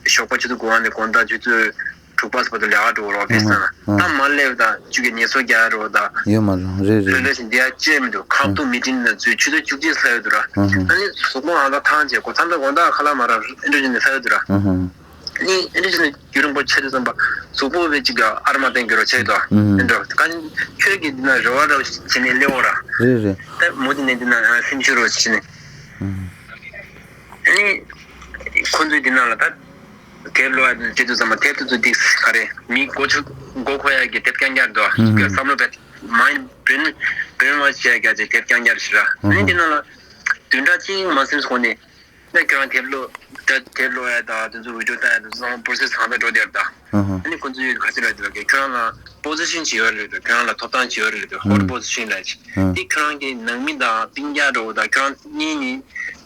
ཞོགས་པ་ཆུ་ཚོད་དགུ་པ་ནས་དགོང་དག་ཆུ་ཚོད་དྲུག་པ་བར་དུ་ལས་ཀ་འགྲོ་རོགས་ཨུམ། ཨོ་ཕི་སི་ནང་ད་ཨུམ། མ་སླེབས་དང་ཆུ་གི་ངལ་གསོ་རྒྱག་རོགས་དང་། ཡོད་མ་རེད། རེད་རེད། ལྷོད་ལྷོད་བཞིན་འདི་ཡ་བཅད་མི་འདུག་ཁ་ཐུག་མི་ཊིང་ནང་འཛུལ་ཆུ་ཚོད་བཅུ་གཅིག་ལྷག་ཡོད་འདུག་ར། ཨུམ། ཨ་ནི་གཟུགས་པོ་ཨང་ད་ཐང་བྱེད་དགོས་ཐང་ད་དགོང་དག་ཁ་ལག་མ་རག་ཨེ་འདྲ་བྱས་ནས་ལྷག་ཡོད་འདུག་ར། ཨུམ། ཨ་ནི་ཨེ་འདྲ་བྱས་ནས་རྒྱུན་རིང་པོ་ཆགས་དུས་ཙམ་པ་གཟུགས་པོ་བས་ཅིག་ག་ཨར་མ་བསྟན་གྱི་རོ་ཆགས་ཡོད་དོ། ཨུམ། ཨེ་འདྲ་གང་ཁྱོད་ཀྱིས་འདི་ན་རེ་བ་ར་བྱས་ནས་སླེབས་འོ་ར། རེད་རེད། ད་མོ་འདི་ནས་འདི་ན་སེམས་ཤུགས་རོ་བྱས་ནས། ཨུམ། ཨ་ནི་ཁོ་ཚོའི་འདི་ན་ལ་ད། དེབ་ཀློག་ཡ་དེ་བྱེད་དུས་ཙམ་པ་དེབ་དེ་ཚོ་འདི་ག་རེ་མི་མགོ་ཆུ་མགོ་འཁོར་ཡ་གི་དེབ་རྐྱང་རྐྱང་འདུག་ཨུ་ཧུ། བསམ་བློ་བེད་མའིན་བྷི་རེན་བྷི་རེན་ཝོཤ་བྱེད་ཡ་གི་དེབ་རྐྱང་རྐྱང་ཞིག་ར། ཨུ་ཧུ། ཨ་ནི་དེ་ནང་ལ་བདུན་ཕྲག་གཅིག་མ་ཟིན་གོང་ནས་ད་ཁྱོད་རང་དེབ་ཀློག་ད་དེབ་ཀློག་ཡ་ད་དེ་ཚོ་བི་ཌི་ཡོ་ལྟ་ཡ་དེ་ཚོ་ཚང་མ་པོ་རོ་སེ་སི་གང་ལྟར་འགྲོ་བསྡད་ད། ཨུ་ཧུ། ཨ་ནི་ཁོ་ཚོས་ག་ཚོད་ལབ་དེ་ལ་ཁྱོད་རང་ལ་པོ་ཟི་ཤན་ཅིག་ཡོད་རེད་དོ། ཁྱོད་རང་ལ་ཐོབ་ཐང་ཅིག་ཡོད་རེད་དོ། ཧོལ་ཨུ་པོ་ཟི་ཤན་ལབ་ཅིག་ཨུ། དེ་ཁྱོད་རང་གི་ནང་མི་དང་སྤུན་ཀྱག་འདྲ་བོ་དང་ཁྱོད་རང་གཉེན་ཉེ་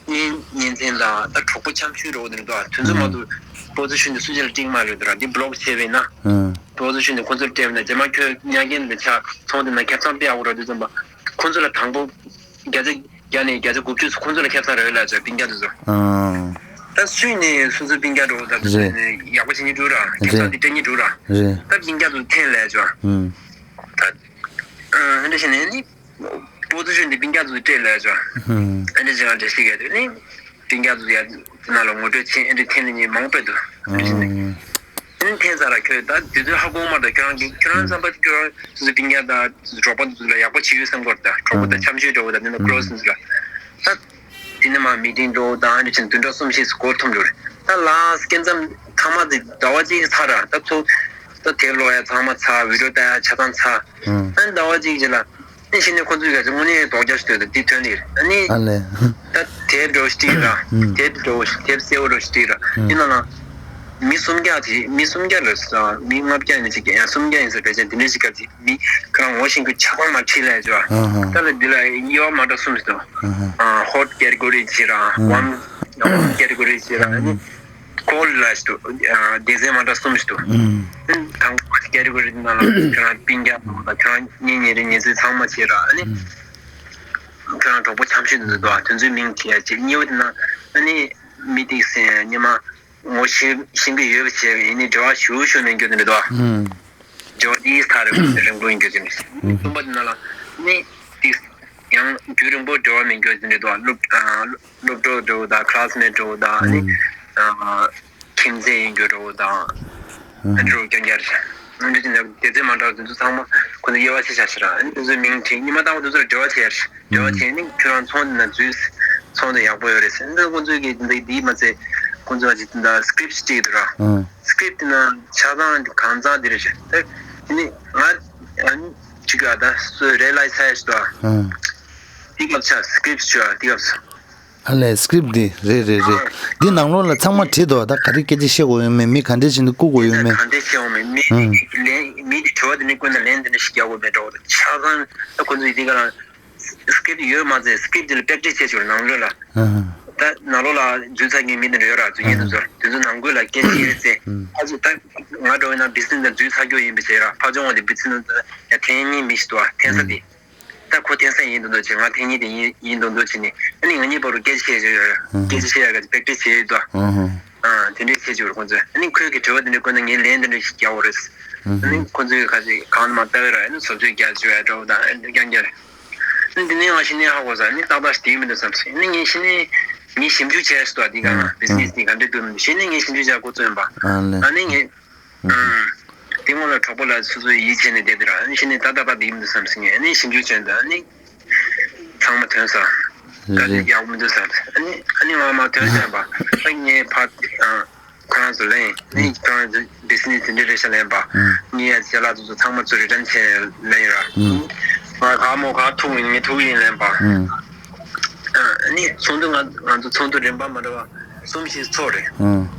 གཉེན་ཉེ་མཚན་དང་ད་གྲོགས་པོ་འཆམ་ཤོས་འདྲ་བོ་དེ་འདྲ་འདུག་དེ་ཚོ་མ་གཏོགས་པོ་ཟི་ཤན་དེ་སུ་གཅིག་ལ་སྤྲད་མ་རེད་འདུག་ར། འདི་བྷི་ལོག་བྱས་པས་ན། ཨུ། པོ་ཟི་ཤན་དེ་ཁོ་ཚོར་སྤྲད་པས་ན་རྗེས་མ་ཁྱོད་གཉའ་རྒན་དེ་ཆགས་ཚོང་དེ་ན་ཁེ་བཟང་དཔེ་ཡག་པོ་རག་དུས་ཙམ་པ་ཁོ་ཚོ་ལ་དང་པོ་བརྒྱ་ཆ་བརྒྱ་ནས་བརྒྱ་ཆ་དགུ་བཅུ་ཁོ་ཚོ་ལ་ཁེ་བཟང་རག་ལབ་ཅོ་སྤུན་ཀྱག་དེ་ཚོ། ཨ། ད་སུས་ནས་སོ་སོའི་སྤུན་ཀྱག་འདྲ་བོ་ད་དེ་ཚོ་རེད། ནས་ཡག་པོ་བྱེད་ཉེ་འགྲོ་ར། ཁེ་བཟང་རེད། དེ་སྤྲད་ཉེ་འགྲོ་ར། རེད། ད་སྤུན་ཀྱག་ཚོ་འཐེན་ལབ་ཅོ། ཨུ། ད་ཨ་འདྲ་བྱས་ནས་ནི། པོ་ཟི་ཤན་འདི་སྤུན་ཀྱག་ཚོས་སྤྲད་ལབ་ཅོ། ཧུམ། ཨ་འདྲ་བྱས་ང་འགྲེལ་བཤད་རྒྱག་དུས་ནི། སྤུན་ཀྱག་ཚོ་ཡ་ནང་ལ་ངོ་སྤྲོད་བྱེད་ཨ་འདྲ་འཐེན་ལ་ཉེ་མང་པོ་འདུག་ཨ་འདྲ་བྱས་ནས། ཨུམ། ཨ་ནི་འཐེན་ཚར་ར་ཁྱོད་ད་དེ་ཚོའི་ཧ་གོ་མ་ད་ཁྱོད་རང་གི་ཁྱོད་རང་ཨུམ། བསམ་པ་ཁྱོད་རང་སོ་སོའི་སྤུན་ཀྱག་དང་གྲོགས་པོ་དེ་ཚོ་ལ་ཡག་པོ་བྱེད་ཡོད་བསམ་གོ་ད་གྲོགས་པོ་དང་ཨུམ། འཆམ་ཤོས་འདྲ་བོ་ད་འདི་ན་ཨུམ། ཀློ་སི་ཚོ་ལ། ད། དེ་ནས་མར་མི་ཊིང་འགྲོ་དང་ཨ་ནི་བྱས་བདུན་ཕྲག་གསུམ་བཞི་འགོར་ཐུབ་འགྲོ་རེད། ད་ལཱ་སི་ཊི་སྐབས་མཚམས་ཚང་མ་དེ་ཟླ་བ་གཅིག་ཚར་ར་ད་ཚོ། ད་དེབ་ཀློག་ཡ་ཚང་མ་ཚར་བི་ཌི་ཡོ་ལྟ་ཡ་ཆ་ཚང་ཚར། ཨང་། ཨ་ནི་ཟླ་བ་གཅིག་རྗེས་ལ། ཨ་ནི་གཞི་ནས་ཁོ་ཚོས་ག་ཚོད་དངོས་གནས་ལྡོག་རྒྱག་ཞིག་འདུག་ད་འདི་ཐོན་ནི་རེད་ཨ་ནི། ཨ་ལས། ད་དེབ་འགྲོ་ཞིག་ར། ཨང་། དེབ་འགྲོ་དེབ་གསལ་བོ་འགྲོ་ཞིག་ར། ཨང་། ཡིན་ན་ལ། མི་སུམ་བརྒྱ་དེ་མི་སུམ་བརྒྱ་ལ་ས་མི་ལྔ་བརྒྱ་ཡིན་ཅིག་ཡང་སུམ་བརྒྱ་ཡིན་ས་ཕལ་ཆེར་དེ་འདྲ་ཞིག་ག་ཚོད། མི་ཁོ་རང་ངོ་ཤེས་ཀྱི་ཆ་ཚང་མར་ཁྲིད་ལབ་ཅོ། ཨ་ཧ། ད་ལ་འདི་ལ་དབྱེ་བ་མ་འདྲ་གསུམ་ཞིག་འདུག་ཨ་ཧ། ཨ་ཧོཊ་ཀེ་ཊི་གོ་རི་ཅིག་ར། ཨ་ཧ། ཝམ་ཀེ་ཊི་གོ་རི་ཅིག་ར། ཨ་ནི། ཀོལ་ལ་ཞིག་འདུག་སྡེ་ཚན་མ་འདྲ་གསུམ་ཞིག་འདུག་དང་པོ་ཀེ་ཊི་གོ་རི་ནང་ལ་ཁྱོད་རང་སྤུན་ཀྱག་དང་ཁྱོད་རང་གཉེན་ཉེ་རིང་ཉེ་ཚན་ཚང་མ་བྱས་ར། ཨ་ནི་ཁྱོད་རང་གྲོགས་པོ་འཆམ་ཤོས་དེ་ཚོ་འདུག་དེ་ཚོའི་མིང་བྲིས་ཡ་བྱས། གཉིས་པ་དེ་ན་ཨ་ནི་མི་དེ་སེ་ཉི་མ་ངོ་ཤེས་ཤེས་ཀྱི་ཡོད་པ་བྱས་ཡིན་ནི་འབྲེལ་བ་ཞུ་ཞུ་མེད་རྒྱུ་དེ་འདྲ་འདུག་འབྲེལ་བ་དེའི་ཐག་རིང་རིང་པོ་ཡིན་རྒྱུ་དེ་འདྲ། གསུམ་པ་དེ་ན་ལ་ནི་དེ་ཡང་རྒྱུན་རིང་པོ་འབྲེལ་བ་མེད་རྒྱུ་དེ་འདྲ་འདུག་སློབ་སློབ་གྲོགས་འདྲ་བོ་དང་ཁ་ལ་སི་མེ་ཊི་འདྲ་བོ་དང་ཨ་ནི་ཁྱིམ་མཚེས་ཡིན་རྒྱུ་འདྲ་བོ་དང་། ཨ་འདྲ་བོ་རྐྱང་རྐྱང་རེད། ཨ་འདྲ་བྱས་ནས་སྡེ་ཚན་མ་འདྲ་བ་དེ་ཚོ་ཚང་མ་ཁོ་ཚོ་དབྱེ་བ་ཕྱེ་བཞག་ཤག་ར། ཨ་ནི་དེ་ཚོའི་མིང་བྲིས། ཉི་མ་རྟག་པར་དེ་ཚོར་འབྲེལ་བ་བྱས་ར། འབྲེལ་བ་བྱས་ནས་ཁྱོད་རང་ཚོང་དེ་ན་འཛུལ། ཚོང་དེ་ཡག་པོ་ཡོད་རེད་ཟེར། འདི་ཁོ་ཚོས་ཀྱིས་འདི་འདི་མ་ཚད་ཁོ་ཚོས་ཀྱིས་འདི་སི་ཀི་རིབ་ཊི་བྲིས་འདུག་ར། སི་ཀི་རིབ་ཊི་དེ་ན་ཆ་ཚང་གང་ཚང་འདི་རེད་ཤག་ད་དེ་ནི་ང་ཨ་ནི་ཅིག་ག་ད་སུ་རེ་ལ་ཡི་ས་ཡ་ཞིག་འདུག་ཨ། དེ་སྐབས་ཆ་སི་ཀི་རིབ་ཊི་བྲིས་པ་དེ་སྐབས་སུ། ཨ་ལས། སི་ཀི་རིབ་ཊི་འདི་རེད་རེད་རེད། འདི་ནང་ལོགས་ལ་ཚང་མ་བྲིས་འདུག་ད་ག་རེ་སྐད་ཆ་བཤད་དགོས་ཡོད་མེད། མི་ག་འདྲས་བྱས་ནས་བཀུག་དགོས་ཡོད་མེད། ག་འདྲས་བཤད་དགོས་མེད། མི་ཨང་། ལན་མི་དེ་དྲི་བ་དེ་ནི་བཀོད་ན་ལན་དེ་འདྲ་ཞིག་རྒྱག་དགོས་མེད་འགྲོ། ཆ་ཚང་ད་ཁོ་ཚོས་འདི་ག་རང་སི་ཀི་རིབ་ཊི་ཡོད་མ་ཚད་སི་ཀི་རིབ་ཊི་དེ་ལ་པེ་ཊི་རི་ཊི་བྱས་ཆོག་ནང་ལོགས་ལ། ཨང་། ད་ནང་ལོགས་ལ་འཛུལ་ཚར་མཁན་མི་དེ་འདྲ་ཡོད་ར། འཛུལ་མཁན་དེ་ཚོ་དེ་ཚོ་ནང་ཁུལ་ལ་སྐད་ཆ་བཤད་ཚེ་ཨང་། ཨ་ཚོ་ད་ང་འགྲོ་བའི་ནང་བི་སི་ནེ་སི་ནང་འཛུལ་ཚར་རྒྱུ་ཡིན་པ་བྱས་ར། ཕར་ཕྱོགས་ང་དེ་བི་སི་ནེ་སི་ཡ་འཐེན་མཁན་མི་ཞིག་འདུག་ཨ། འཐེན་ས་དེ། ད་ཁོ་འཐེན་ས་ཡིན་མདོག་མདོག་བྱས། ང་འཐེན་མཁན་དེ་ཡིན་ཡིན་མདོག་མདོག་བྱས་ནས་ཨ་ནི་ང་གཉིས་བར་དུ་སྐད་ཆ་བཤད་ཡོད། ཨུ་ཧུ། སྐད་ཆ་བཤད་ཡག་གི་པེ་ཊི་རི་ཊི་བྱས་ཡོད་དོ། ཨུ་ཧུ། ཨ་དེ་འདྲས་བྱས་བྱས་ཁོ་ཚོས་ཨ་ནི་ཁོས་ཀྱི་དྲི་བ་དེ་འདྲས་བཀོད་ན་ངས་ལན་དེ་འདྲས་ཞིག་རྒྱག་དགོས་རེད། ཨུ་ཧུ། ཨ་ནི་ཁོ་ཚོས་ཁ་ཅིག་གང་མ་ལྟ་བའི་ར་ཨ་ནི་བཟོ་བཅོས་རྒྱག་བཅུག་ཡ་འདྲ་བོ་དང་ཨ་ནི་རྐྱང་རྐྱང་རེད། ཨ་ནི་དེ་ནས་ང་ཤི་ནས་ཧ་གོ་ས་ཨ་ནི་ཏག་ཏག་ཞིག་བསྡད་ཡོད་མི་འདུག་བསམ་སོང་། ཨ་ནི་ངས་ཤི་ནས་ངས་ཞིབ་འཇུག་བྱས་སོང་། དེ་ག་ཨུ་ཧུ། བི་སི་ནེ་སི་དེ་ག་འདྲས་འདུག་མི་འདུག་ཤི་ནས་ངས་ཞིབ་འཇུག་བྱ་འགོ་བཙུགས་ཡིན་པ། ཨ་ལས། ཨ་ནི་ངས། ཨུམ། དེ་སྔོན་ལ་གྲོགས་པོ་ལ་སོ་སོའི་ཡིད་ཆེས་ནས་བསྡད་དེ་ར། ཨ་ནི་ཤི་ནས་ད་ལྟ་ཕར་བསྡད་ཀྱི་མི་འདུག་བསམ་སོང་ངས། ཨ་ནི་ཞིབ་འཇུག་བྱས་འདུག་ཨ་ནི་ཚང་མ་ཐོན་ས། ད་རེད། ཡག་པོ་མི་འདུག་བསམ་སོང་། ཨ་ནི་ཨ་ནི་ང་མར་ཐོན་བྱས་པ། ཨ་ངས་ཕར་ཨ་ཁོ་རང་ཚོ་ལེན། ཨ་ནི་ཁོ་རང་ཚོ་བི་སི་ནེ་སི་དེ་འདྲ་རེད་ཤག་ལེན་པ། ཨུམ། ངས་ཡ་ཅ་ལག་དེ་ཚོ་ཚང་མ་ཚུར་རི་ཊན་བྱས་ལེན་ཡོད་ར། ཨུམ། ང་ག་མོ་ག་ཐུག་ཡིན་ངས་ཐུག་ཡིན་ལེན་པ། ཨུམ། ཨ་ནི་ཚོགས་འདུ་ང་ང་ཚོ་ཚོགས་འདུ་རིམ་པ་མ་འདྲ་བ་གསུམ་བཞི་ཚོགས་རེད། ཨང་།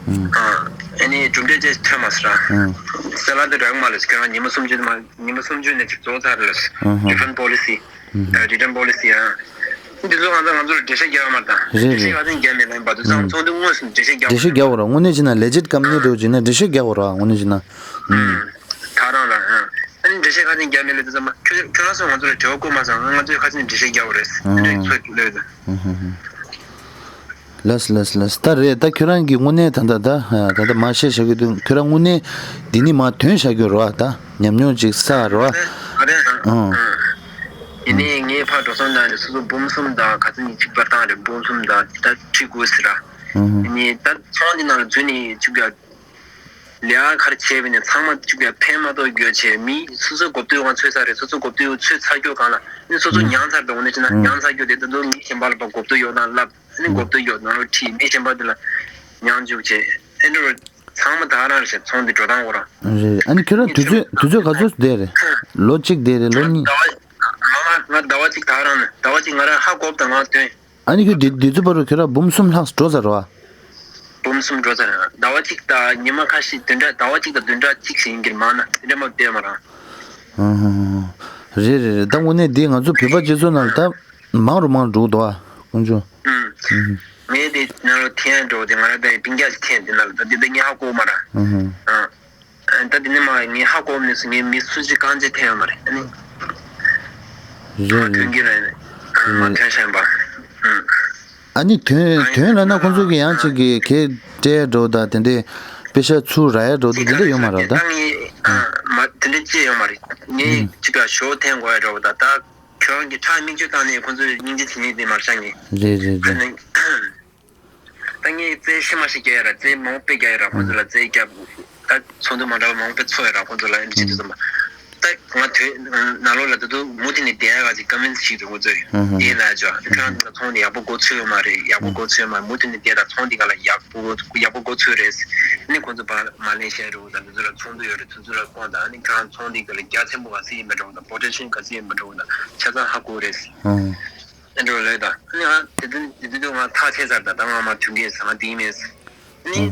ཨང་། ཨ་ནི་གྲུབ་འབྲས་ཅིག་ཐོན་མ་སོང་ར། ཨང་། གསལ་ལ་དེ་རག་མ་ལས་ཁྱོད་རང་ཉི་མ་སུམ་ཅུ་མ་ཉི་མ་སུམ་ཅུ་ནས་ཅིག་རྫོགས་ཚར་རེད། ཨང་། Refund policy། ཨང་། Return policy། ཨང་། འདི་ཚོ་ང་ཚོ་ང་ཚོར་འགྲེལ་བཤད་རྒྱག་ཡོད་མ་རེད་ད། རེད་འགྲེལ་བཤད་རེད། ག་ཚོད་རྒྱག་མེད་ལ་ཡིན་པ་དུས་ཚང་ཨང་། ཚོགས་འདུ་དངོས་སུ་འགྲེལ་བཤད་རྒྱག་འགྲེལ་བཤད་རྒྱག་དགོས་ར། དངོས་གནས་བྱས་ན་ལེ་ཇིཊ་ཀམ་པ་ནི་འདྲ་བོ་བྱས་ན་འགྲེལ་བཤད་རྒྱག་དགོས་ར། དངོས་གནས་བྱས་ན། ཨང་། ད་རང་ལ་ཨང་། ཨ་ནི་འགྲེལ་བཤད་ཁ་ཚན་རྒྱག་མེད་ལ་དེ་ཚང་མ་ཁྱོད་ཁྱོད་རང་ཚོས་ང་ཚོ་ལ་དྲི་བ་བཀོད་མ་སོང་། ང་ཚོས་ཁ་ཚན་འགྲེལ་བཤད་རྒྱག་དགོས་རེད། ཨང་། འདི་ཚོ་ལོས་དང་། ཨང་ཧང་ཧང་། ལགས་ལགས་ལགས། ད་རེད། ད་ཁྱོད་རང་གིས་དངོས་གནས་ད་ལྟ་ད་ད་ལྟ་མར་བཤད་བཞག་གི་འདུག་ཁྱོད་རང་དངོས་གནས་འདི་ནས་མར་ཐོན་བཞག་གི་རེད་བ། ད་ཉམས་མྱོང་ཅིག་བསགས་རེད་བ། ཨ་རེད་ཨ་རེད། ཨང་། ཨང་། ཡིན་ནའི་ངས་ཕར་འགྲོ་སོང་དང་སོ་སོ་འབུམ་གསུམ་དང་ག་ཚོད་ཉིན་གཅིག་པར་བཏང་རེད། འབུམ་གསུམ་དང་ད་ཁྲི་དགུ་ཟེར་ར། ཨང་། ཡིན་ནའི་ད་ཚོང་འདི་ནང་ལ་འཛུལ་ནས་ཅིག་ཡ། ལས་ཀ་ག་རེ་བྱས་པ་ཡིན་ནའི་ཚང་མ་གཅིག་པའི་ཕན་མ་ཐོགས་རྒྱུ་བྱས། མི་སོ་སོའི་གོ་བསྡུར་ང་ཚོས་ཚར་རེད། སོ་སོའི་གོ་བསྡུར་ཚོས་ཚར་རྒྱུ་གང་ལ་ནི་སོ་སོ་ཨུ། མྱངས་ཚར་འདུག་འོ་ན་ཅི་ན་ཨུ། མྱངས་ཚར་རྒྱུ་དེ་ད་དུང་མི་གཞན་པ་ལ་ཕར་གོ་བསྡུར་ཡོང་སྟངས་བསླབ། ཨ་ནི་ཨུ། གོ་བསྡུར་ཡོང་ནང་ལོགས་ཁྲིད། མི་གཞན་པ་དེ་ལ་མྱངས་བཅུག་བྱས། ཨེ་འདྲ་བར་ཚང་མ་ད་རང་རེད་བྱས། ཚོང་འདི་འགྲོ་སྟངས་ཁོ་རང་། རེད། ཨ་ནི་ཁྱོད་རང་དུས་ཚོད་དུས་ཚོད་ག་ཚོད་བསྡད་རེད། ལོ་གཅིག་བསྡད་རེད། ལོ་གཉིས། ཟླ་བ་ང་ང་ཟླ་བ་གཅིག་ད་རང་ནས་ཟླ་བ་གཅིག་ང་རང་ཧ་གོ་བ་དང་ང་ཐོན། ཨ་ནི་ཁྱོད་དེ་དུས་ཚོད་བར་དུ་ཁྱོད་རང་འབུམ་གསུམ་ལྷག་འགྲོ་ཚར་བ། འབུམ་གསུམ་འགྲོ་ཚར་ཡང་ཟླ་བ་གཅིག་དང་ཉི་མ་ཁ་ཤས་བདུན་ཕྲག་ཟླ་བ་གཅིག་དང་བདུན་ཕྲག་གཅིག་ཞིག་ཡིན་གྱི་མ་ན་དེ་འདྲ་མ་བསྡད་མ་རང་། ཨ་ཧ་ཧ་ཧ། རེད་རེད་རེད། ད་དངོས་གནས་འདི་ང་ཚོ་བོད་པ་སྤྱི་ཚོགས་ནང་ལ་ད་མང་རུ་མང་རུ་འགྲོ་གི་འདུག་ཨ་ཁོང་ཚོ། ཨུམ། ཨུམ། ངས་དེ་ནང་ལ་ཐེན་འགྲོ་དེ་ང་རང་ད་སྤུན་ཀྱག་ཅིག་ཐེན་དེ་ནང་ལ་ད་དེ་ད་ངས་ཧ་གོ་མ་ར། ཨ་ཧ། ཨ། ད་དེ་ནས་མ་ངས་ཧ་གོ་ནས་སུ་ངས་མི་སུ་ཞིག་རྐང་རྗེས་ཐེན་ཡོད་མ་རེད། ཨ་ནི། རེད་མ་རེད། ཐོན་གྱི་རེད། ཨ་མ་རེད། ཐོན་ཤེས་པ། ཨུམ། ཨ་ནི་ཐོན་ཐོན་ལབ་ན་ཁོང་ཚོ་གི་ཡང་ཅིག་གི་གད་སྤྲད་འགྲོ་དང་དེ་འདྲའི་པེ་ཤ་ཚུར་རག་ཡ་འགྲོ་དང་དེ་འདྲ་ཡོད་མ་རེད་ད། ད་ངས་ཨ་མ་དེ་འདྲ་ཅི་ཡོད་མ་རེད། ངས་ཨུམ། ཅིག་ག་ཞོ་འཐེན་དགོས་ཡ་འགྲོ་ད་ད་ཁྱོད་རང་གི་ཁྲག་མིག་ཆུ་བཏང་ནས་ཁོང་ཚོས་སྙིང་རྗེ་བྱེད་ཉེན་དེ་མ་རེད་ཤག་ངས། རེད་རེད་རེད། ད་ངས་རྩེད་ཤི་མ་ཤི་རྒྱག་ཡ་ར་རྩེད་མང་པོ་རྒྱག་ཡ་ར་ཁོང་ཚོ་ལ་རྩེད་རྒྱབ། ད་ཚོགས་འདུ་མ་འདྲ་བ་མང་པོ་ཚོགས་ཡ་ར་ཁོང་ཚོ་ལ་ཨེ་འདྲ་བྱེད་དུས་ཙམ་པ། ད་ང་དོན་ནང་ལོགས་ལ་ད་དུང་མུ་མཐུད་ནས་བསྡད་ཡ་ག་ཅིག་ཀོན་ཝིན་སི་བྱེད་དུ་ཁོང་ཚོས་ཨ་ཧ། དེ་ལ་ཅོ་ཁྱོད་རང་ཚོ་ཚོང་འདི་ཡག་པོ་འགོ་ཚུགས་ཡོད་མ་རེད། ཡག་པོ་འགོ་ཚུགས་ཡོད་མ་རེད། མུ་མཐུད་ནས་བསྡད་ད་ཚོང་འདི་ག་ལ་ཡག་པོ་ཡག་པོ་འགོ་ཚུགས་རེད། ཨ་ནི་ཁོང་ཚོ་བ་མ་ལེན་ཤེས་རེད་འོ་ད་འདི་ཚོ་ལ་ཚོགས་འདུ་ཡོད་རེད། དེ་ཚོ་ལ་བསྐོང་ད་ཨ་ནི་ཁྱོད་རང་ཚོང་འདི་ག་ལ་རྒྱ་ཆེན་པོ་ག་ཚོད་ཡིན་པ་འདྲ་འོ་ད་པོ་ཊེན་ཤལ་ག་ཚོད་ཡིན་པ་འདྲ་འོ་ད་ཆ་ཚང་ཧ་གོ་རེད། ཨ་ཧ། ཨེ་འགྲོ་ལོས་དང་། ཨ་ནི་ང་དེ་དུས་དེ་དུས་ང་ཐག་ཆད་ཚར། ད་ད་ང་མ་ཐུག་གི་ཟ་ང་དེ་མེད། ཨ་ནི་ཨ་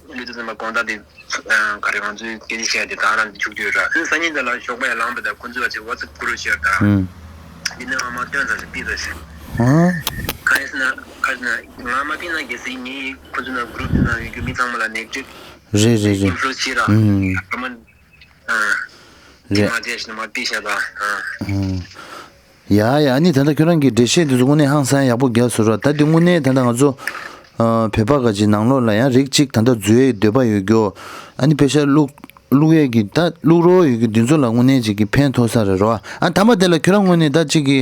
ཧུ། ལུས་དུས་ཙམ་པ་དགོང་དག་དེ་ག་རེ་ང་ཚོའི་སྐད་ཆ་བཤད་དེ་ད་རང་འཇུག་རྒྱུ་ར། ཨ་ནི་སང་ཉིན་དེ་ལ་ཞོགས་པ་ཡར་ལངས་པ་དང་ཁོ་ཚོས་བ་ཚེ་ཝ་ཚབ་གུ་རུབ་བཤད་ད། ཨུ། འདི་ནི་ང་མ་སྟོན་ཚར་ཞིག་ཕུད་ཚར་ཞིག་ཨ། གང་ཡིན་ཟེར་ན་ག་ ང་མ་ཕིན་ན་གལ་སྲིད་ངའི་ཁོ་ཚོ་ན་གུ་རུབ་ནང་ཡོད་རྒྱུ་མི་ཚང་མ་ལ་ནེག་ཊིབ་རེད་རེད་རེད། ཨིན་ཕུ་ལུ་ཡེན་སི་བྱེད་ར། ཨུམ། ཨ་མ་རེད། དེ་མ་བྱས་ཤིག་ན་མ་ཕིན་ཤ་ད། ཨ་ཨུམ། ཡ་ཡ། ཨ་ནི་ད་ལྟ་ཁྱོད་རང་གི་འགྲེལ་བཤད་དེ་ཚོ་དངོས་གནས་ཧང་སང་ཡག་པོ་རྒྱག་སོང་ར། ད་དེ་དངོས་གནས་ད་ལྟ་ང་ཚོ་ཨ་བོད་པ་ག་ཅིག་ནང་ལོགས་ལ་ཡང་རིགས་གཅིག་ད་ལྟ་འཛུལ་ཡའི་འདོད་པ་ཡོད་རྒྱུ། ཨ་ནི་པེ་ཤ་བླུག་བླུག་ཡས་ཀྱི་ད་བླུག་རོགས་ཡོད་ཀྱི་འདི་ཚོ་ལ་དངོས་གནས་ཅིག་གི་ཕན་ཐོགས་ས་རེད་རོ། ཨ་ཐ་མ་དེ་ལ་ཁྱོད་རང་ངོས་ནས་ད་ཅིག་གི་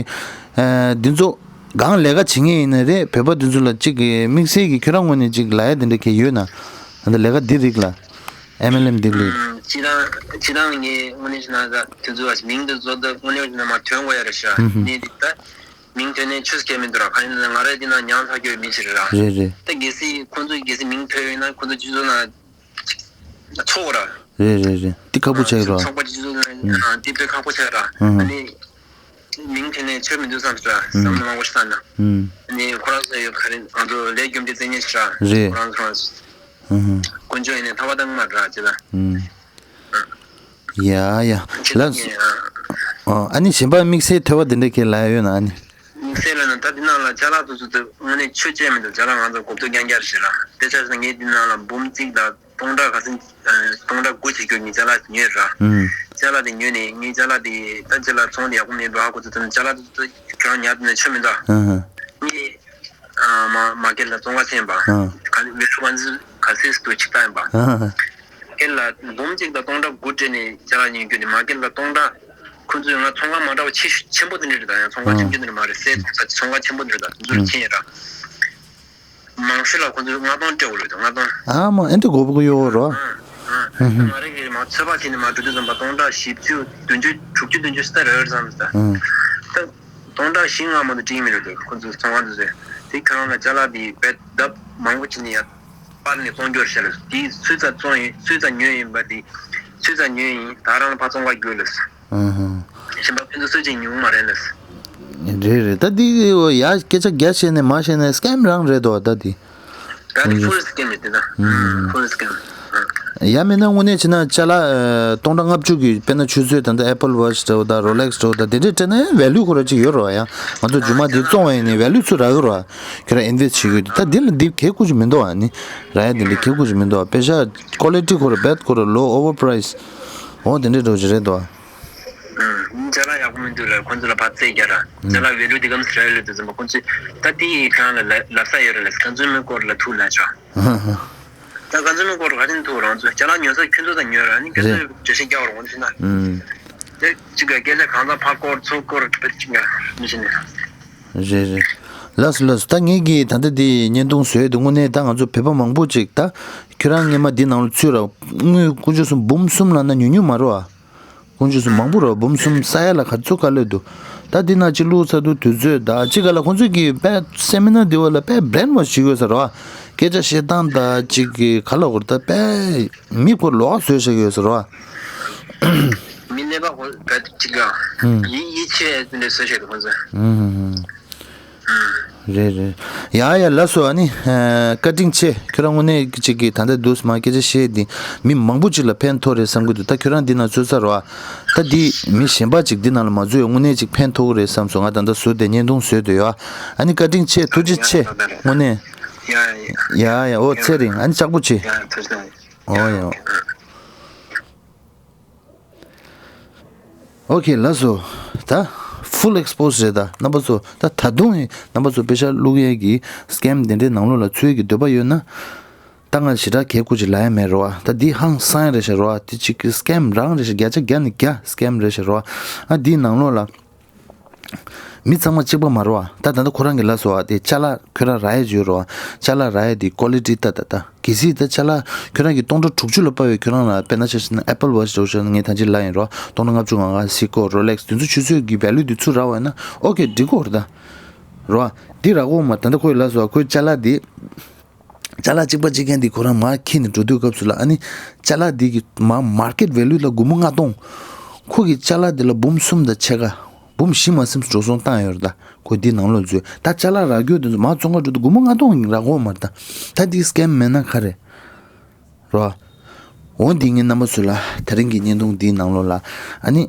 ཨ་འདི་ཚོ་གང་ལས་ཀ་བྱེད་མཁན་ཡིན་ན་རེད། བོད་པ་འདི་ཚོ་ལ་ཅིག་གི་དམིགས་བསལ་གྱི་ཁྱོད་རང་ངོས་ནས་ཅིག་ལབ་ཡ་དེ་འདྲ་གས་ཡོད་ན། ད་ལྟ་ལས་ཀ་འདི་རིགས་ལ། ཨེམ་ཨེལ་ཨེམ་འདི་རིགས། ཨུམ། སྤྱིར་བཏང་སྤྱིར་བཏང་ངས་དངོས་གནས་བྱས་ན་ད་དེ་ཚོ་བ་མིང་དེ་ཚོ་ད་དངོས་གནས་བྱས་ན་མ་ཐོན་དགོས་ཡ་རེད་ཤག་ཨུམ་ཧུམ། ནས་འདི་ད་མིང་ཐོན་ནས་ཆོས་སྐད་མི་འདུག་ར། གང་ཡིན་ན་ང་རང་འདི་ན་ཉར་ཚར་རྒྱུ་མི་ཞིག་རེད་ར། རེད་རེད། ད་གལ་སྲིད་ཁོང་ཚོས་གལ་སྲིད་མིང་ཐོན་ཡོད་ན་ཁོང་ཚོ་སྤྱི་ཚོགས་ནང་ཚོགས་ར། རེད་རེད་རེད། འདི་ཁག་པོ་ཆགས་ར། ཚོགས་པ་སྤྱི་ཚོགས་ནང་ཨ་འདི་དཔེ་ཁག་པོ་ཆགས་ར། ཨ་ནི་མིང་ཐོན་ནས་ཆོས་མི་འདུག་བསམ་ཟེར་ར། བསམ་བློ་མང་པོ་ཞིག་བཏང་ན། ཨ་ནི་ཁོ་རང་ཚོ་ཡོད་ག་རེ་ང་ཚོ་ལས་རྒྱུ་འབྲས་བཙན་ཉེ་ཞིག་ར། རེད། ཁོ་རང་ཚོ་རང་ཚོ་ཨུ་ཧུ། དཀོན་མཆོག་ཡིན་ནས་ཐར་པ་དང་མ་འདྲ་ཅི་ལ། ཨུ། ཡ་ཡ། ཅི་ལ་ལགས་ངས་ཨ། ཨ་ནི་གཞན་པ་དམིགས་བསལ་ཐོས་པ་འདི་འདྲ་གས་ལབ་ཡ་ཡོད་ན། ཨ་ནི་དམིགས་བསལ་ལ་ན་ད་འདི་ནང་ལ་ཅ་ལག་དེ་ཚོ་དེ་དངོས་གནས་ཆོས་བྱས་མི་འདུག་ཅ་ལག་ང་ཚོ་གོ་བསྡུར་རྐྱང་རྐྱང་ཞིག་ལ་དེ་ཆ་ན་ངས་འདི་ནང་ལ་འབུམ་གཅིག་དང་སྟོང་ཕྲག་ག་ཚོད་སྟོང་ཕྲག་དགུ་བྱེད་རྒྱུ་ངས་ཅ་ལག་ཉོས་ར། ཨུ། ཅ་ལག་དེ་ཉོས་ནས་ངས་ཅ་ལག་དེ་ད་ཅི་ལ་ཚོང་དེ་ཡག་པོ་མེད་འགྲོ་ཧ་གོ་ཚོད་དེ་ནས་ཅ་ལག་དེ་ཚོ་ཁྱོད་རང་ཉར་དེ་ནས་ཆོས་མི་འདུག་ཨུ་ཧུ། ངས་ཨ་མ་མ་ཀེ་ལ་ཙོང་ཁ་ཆེན་པ། ཨ། ག་ནི་མི་ཚོ་ག་ཚོད་ག་ཚོད་སྟོ་ཆིག་ཐག་ཡིན་པ། ཨ། ཀེ་ལ་འབུམ་གཅིག་དང་སྟོང་ཕྲག་དགུ་སྤྲད་ནས་ཅ་ལག་ཉོས་རྒྱུ་དེ་མ་ཀེ་ལ་སྟོང་ཕྲག་ཁོ་ཚོས་ང་ཚོང་ཁང་མ་འདྲ་བ་ཆེ་ཤོས་ཆེན་པོ་དེ་འདྲ་རེད། ད་ཡང་ཚོང་ཁང་ཨ་ཆུང་ཆུང་དེ་འདྲ་མ་རེད། སའི་ཚོང་ཁང་ཆེན་པོ་དེ་འདྲ་ད་དེ་ཚོ་ལ་ཨ་ཁྱེད་ར། མང་ཤོས་ལ་ཁོ་ཚོས་ལྔ་སྟོང་སྤྲད་དགོས་རེད། ད་ལྔ་སྟོང་། ཨ་མ་ཨེ་འདྲ་དགོས་པ་གི་ཡོད་རོ། ཨ་ཨ་ང་རང་གིས་མ་ཚོད་དཔག་བྱས་ནས་མ་འགྲོ་དུས་ཙམ་པ་སྟོང་ཕྲག་བཞི་བཅུ་བདུན་ཅུ་དྲུག་ཅུ་བདུན་ཅུ་ཙམ་རེད་བསམ་ད། ཨ། ད་སྟོང་ཕྲག་བཞི་ལྔ་མ་གཏོགས་སྤྲད་ཀྱི་མི་འདུག་ཁོ་ཚོའི་ཚོང་ཁང་དེ་ཚོས་དེ་ཁྱོད་རང་ལ་ཅ་ལག་དེ་བེད་ལྡབ་མང་པོ་བྱས་ནས་ཡར་སྤར་ནས་བཙོང་རྒྱུ་རེད་ཤག་ལབ། དེ་སུས་ཙམ་བཙོང་ཡིན་སུས་ཙམ་ཉོས་ཡིན་པ་དེ་སུས་ཙམ་ཉོས་ཡིན་ད་རང་ལ་ཕར་བཙོང་ག་རྒྱུ་ལབ། ཨ་ཧ། གཞན་པ་ཕན་ཚུན་སུ་གཅིག་ཉུང་མ་རེད་ལབ། རེད་རེད། ད་འདི་ཡ་སྐད་ཆ་རྒྱ་བཤད་ནས་མ་བཤད་ནས་སྐེམ་རང་རེད་དོ་ད་འདི། ད་ནི་ཕུལ་སྐེམ་རེད་དེ་ད། ཕུལ་སྐེམ། ཡ་མིན་ན་དངོས་གནས་བྱས་ན་ཅ་ལག་སྟོང་ཕྲག་ལྔ་བཅུ་གི་དཔེར་ན་ཆུ་ཚོད་ད་ལྟ་Apple Watch་འདྲ་བོ་དང་Rolex འདྲ་བོ་དང་དེ་འདྲས་སྤྲད་ན་ཡང་ཝེ་ལུ་ཁོ་ར་ཅིག་ཡོད་རོ། ཡང་ང་ཚོ་རྒྱུ་མ་འདི་བཙོང་བ་ཡིན་ནའི་ཝེ་ལུ་ཚུར་རག་ཡོད་རོ། ཁྱོད་རང་ཨིན་ཝེ་སི་བྱེད་དགོས་དུས་ད་འདི་ལ་འདི་གལ་ཁུར་ཅིག་མི་འདུག་ཨ་ནི་རག་ཡ་འདི་འདྲ་གལ་ཁུར་ཅིག་མི་འདུག་པེ་ཤ་ཀོ་ལི་ཊི་ཁོ་ར་བེད་ཁོ་ར་ལོ་ཨོ་ཝར་པ་རའི་སི་འོ་དེ་འདྲས་འདྲ་བོ་ཅིག་རེད་དོ། ཨུམ། ཅ་ལག་ཡག་པོ་མི་འདུག་ལ་ཁོང་ཚོ་ལ་ཕར་རྩེད་རྒྱག་ར། ཅ་ལག་ཝེ་ལུ་འདི་གམ་སི་ར་ཡོད་ལ་དུ་ཙམ་པ་ཁོང་ཚོས་ད་དེ་ཡི་ཁྱེད་རང་ལ་ལབ་ས་ཡོད་ར་ལ་ཀན་ཟུ་མར་ཀོར་ལ་ཐུག་ལ་ཆོག་ད་ཀན་ཟུ་མར་ཀོར་ག་ཚོད་ཐུག་རང་ཚོ་ཅ་ལག་ཉོ་ས་ཁྱོད་ཚོ་དང་ཉོ་ར་ནི་ཀན་ཟུ་རེད། འགྲེལ་བཤད་རྒྱག་རོགས་འདི་ན། ཨུམ། དེ་གཅིག་ག་སྐད་ཆ་གང་ཚ་ཕར་ཀོར་ཚུར་ཀོར་པེ་གཅིག་ག་མི་ཤེས་ནས། རེད་རེད། ལགས་སོ་ལགས་སོ། ད་ངེད་ཀྱིས་ད་ལྟ་འདི་བརྙན་ཐུང་བཟོས་འདུག་དངོས་གནས་ད་ང་ཚོ་བོད་པ་མང་པོ་ཅིག་ད་ཁྱོད་རང་སྔས་མ་འདི་ནང་ལ་ཚུད་ར་དངུལ་དཀོན་མཆོག་གསུམ་འབུམ་གསུམ་ལབ་ན་ཉུང་ཉུང་མ་རེད་བ། དཀོན་མཆོག་གསུམ་མང་པོ་རེད་བ། འབུམ་གསུམ་ས་ཡ་ལ་ག་ཚོད་ག་ལོས་འདུག་ད་འདི་ན་ཅི་བླུགས་ཚར་འདུག་དུས་ཚོད་ད་ཅི་ག་ལ་ཁོང་ཚོས་ཀྱི་དཔེ་སེ་མི་ནར་འདི་བ་ལ་དཔེ་བྷི་རེན་ཝོཤ་བྱེད་དགོས་ས་རེད་བ། སྐད་ཆ་བཤད་སྟངས་ད་ཅིག་གི་ག་ལ་གོ་རེད་ད་དཔེ་མི་ཁོ་ལོག་བཟོས་བཞག་ཡོད་ས་རེད་བ། མི་ནད་པ་ཁོ་ག་ཅིག་ག་ཡིད་ཡིད་ཆེས་འདི་འདྲ་བཟོས་བཞག་འདུག་ཁོང་ཚོས། རེད་རེད། ཡ་ཡ་ལགས་སོ། ཨ་ནི་ཨ་བཀའ་དྲིན་ཆེ། ཁྱོད་རང་དངོས་གནས་ཅིག་གིས་ད་ལྟ་འདུག་སེ་མ་སྐད་ཆ་བཤད་དེ་མི་མང་པོ་ཅིག་ལ་ཕན་ཐོགས་རེད་བསམ་གྱི་འདུག་ད་ཁྱོད་རང་འདི་ནང་ཚུད་ཚར་བ། ད་འདི་མི་གཞན་པ་ཅིག་འདི་ནང་ལ་མ་འཛུལ་ཡོད་དངོས་གནས་ཅིག་ཕན་ཐོགས་ཀྱི་རེད་བསམ་སོང་། ང་ད་ལྟ་བཟོས་ཏེ་བརྙན་ཐུང་བཟོས་ཏེ་ཡོད། ཨ་ནི་བཀའ་དྲིན་ཆེ། ཐུགས་རྗེ་ཆེ། དངོས་གནས། ཡ་ཡ་ཡ་ཡ། འོ་ཚེ་རིང་། ཨ་ནི་ལྕགས་པོ་ཆེ། ཡ་ཐུགས་རྗེ་ཆེ། འོ་ཡ། ཨོ་ཁེ་ལགས་སོ། ད་ཕུལ་ཨེགས་པོ་སི་རེད། ད་རྣམ་པ་ཚོ་ད་ད་དུང་རྣམ་པ་ཚོ་པེ་ཤ་བླུག་ཡས་ཀྱི་སྐེམ་དེ་འདྲའི་ནང་ལོགས་ལ་ཚུད་ཀྱི་འདོད་པ་ཡོད་ན། ད་ང་ཞེ་དྲག་གལ་ཁུར་ཅིག་ལབ་ཡ་མེད་རོ་ཨ། ད་འདི་ཧང་སང་རེད་ཤག་རོ་ཨ། དེ་གཅིག་གི་སྐེམ་རང་རེད་ཤག་བརྒྱ་ཆ་བརྒྱ་ནས་བརྒྱ་སྐེམ་རེད་ཤག་རོ་ཨ། ཨ་འདིའི་ནང་ལོགས་ལ། མི་ཚང་མ་གཅིག་པ་མ་རེད་བ། ད་ད་ལྟ་ཁོ་རང་གིས་ལབ་སོང་བ། དེ་ཅ་ལག་ཁྱོད་རང་རག་ཡས་ཡོད་རེད་བ། ཅ་ལག་རག་ཡས་དེ་ཀོ་ལི་ཊི་ལྟ་ད་ད། གལ་སྲིད་ད་ཅ་ལག་ཁྱོད་རང་གིས་སྟོང་ཕྲག་དྲུག་ཅུ་ལ་དཔར་བའི་ཁྱོད་རང་ལ་དཔེར་ན་ཆ་བཞག་ན་ཨེ་པལ་ཝོ་ཆི་འདྲ་བོ་ཞིག་ངས་ད་ཅི་ལབ་ཡིན་རོ། སྟོང་ཕྲག་ལྔ་བཅུ་ང་ལྔ་སི་ཀོ་རོ་ལེག་སི་དེ་ཚོ་ཆུ་ཚོད་ཀྱི་ཝེ་ལུ་དེ་ཚུར་རག་པ་ཡིན་ན་ཨོ་ཁེ་འགྲིག་གོ་རེད་ད། རོ། འདི་རག་གོ་མ་ད་ལྟ་ཁོས་ལབ་སོང་བ། ཁོའི་ཅ་ལག་དེ། ཅ་ལག་གཅིག་པ་གཅིག་རྐྱང་འདི་ཁོ་རང་མར་འཁྱེར་ནས་འགྲོ་དུས་སྐབས་སུ་ལ་ཨ་ནི་ཅ་ལག་འདི་གི་མར་མར་ཀེཊ་ཝེ་ལུ་ལ་སྒོར་མོ་ལྔ་སྟོང་། ཁོ་གི་ཅ་ལག་འདི་ལ་འབུམ་གསུམ་དང་ཕྱེད་ཀ་འབུམ་བཞི་མ་ཟིན་འགྲོ་སོང་བཏང་ཡོད་རེད་ད། ཁོ་འདི་ནང་ལོགས་འཛུལ་ད་ཅ་ལག་རག་རྒྱུ་དེ་ཚོ་མར་བཙོང་ག་འགྲོ་དུས་སྒོར་མོ་ལྔ་སྟོང་རག་གོ་མ་རེད་ད། ད་འདི་སྐེམ་མེད་ན་ག་རེ་རོ། འོ་འདི་ངས་རྣམ་པ་ཚོ་ལ་དེ་རིང་གི་བརྙན་ཐུང་འདིའི་ནང་ལོགས་ལ་ཨ་ནི།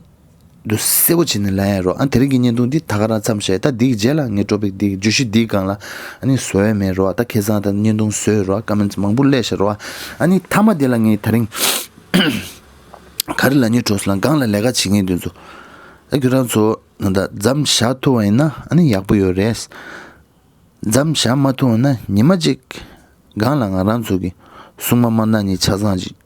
འདུག་གསལ་པོ་བྱས་ནས་ལབ་ཡ་རོ། ཨ་དེ་རིང་གི་བརྙན་ཐུང་འདི་ད་ག་རང་མཚམས་བཞག་ད་འདིའི་རྗེས་ལ་ངས་ཊོ་པིག་འདི་བརྗོད་གཞི་འདིའི་སྒང་ལ་ཨ་ནི་བཟོ་ཡ་མེད་རོ། ད་ཁ་སང་ད་བརྙན་ཐུང་བཟོས་རོ། ཀ་མེན་ཊི་མང་པོ་སླེབས་ཤག་རོ། ཨ་ནི་མཐའ་མ་དེ་ལ་ངས་དེ་རིང་ག་རེ་ལབ་སྙིང་བྲོ་སོང་ལབ་ན། སྒང་ལ་ལས་ཀ་བྱེད་མཁན་དེ་ཚོ། ཨ་ཁྱོད་རང་ཚོ་ད་མཚམས་བཞག་ཐུབ་པ་ཡིན་ན་ཨ་ནི་ཡག་པོ་ཡོད་རེད། མཚམས་བཞག་མ་ཐུབ་ན་ཉི་མ་གཅིག་སྒང་ལ་ང་རང་ཚོ་གི་སྲུང་མ་དམར་ནག་གཉིས་ཆ་ཚང་ཅིག་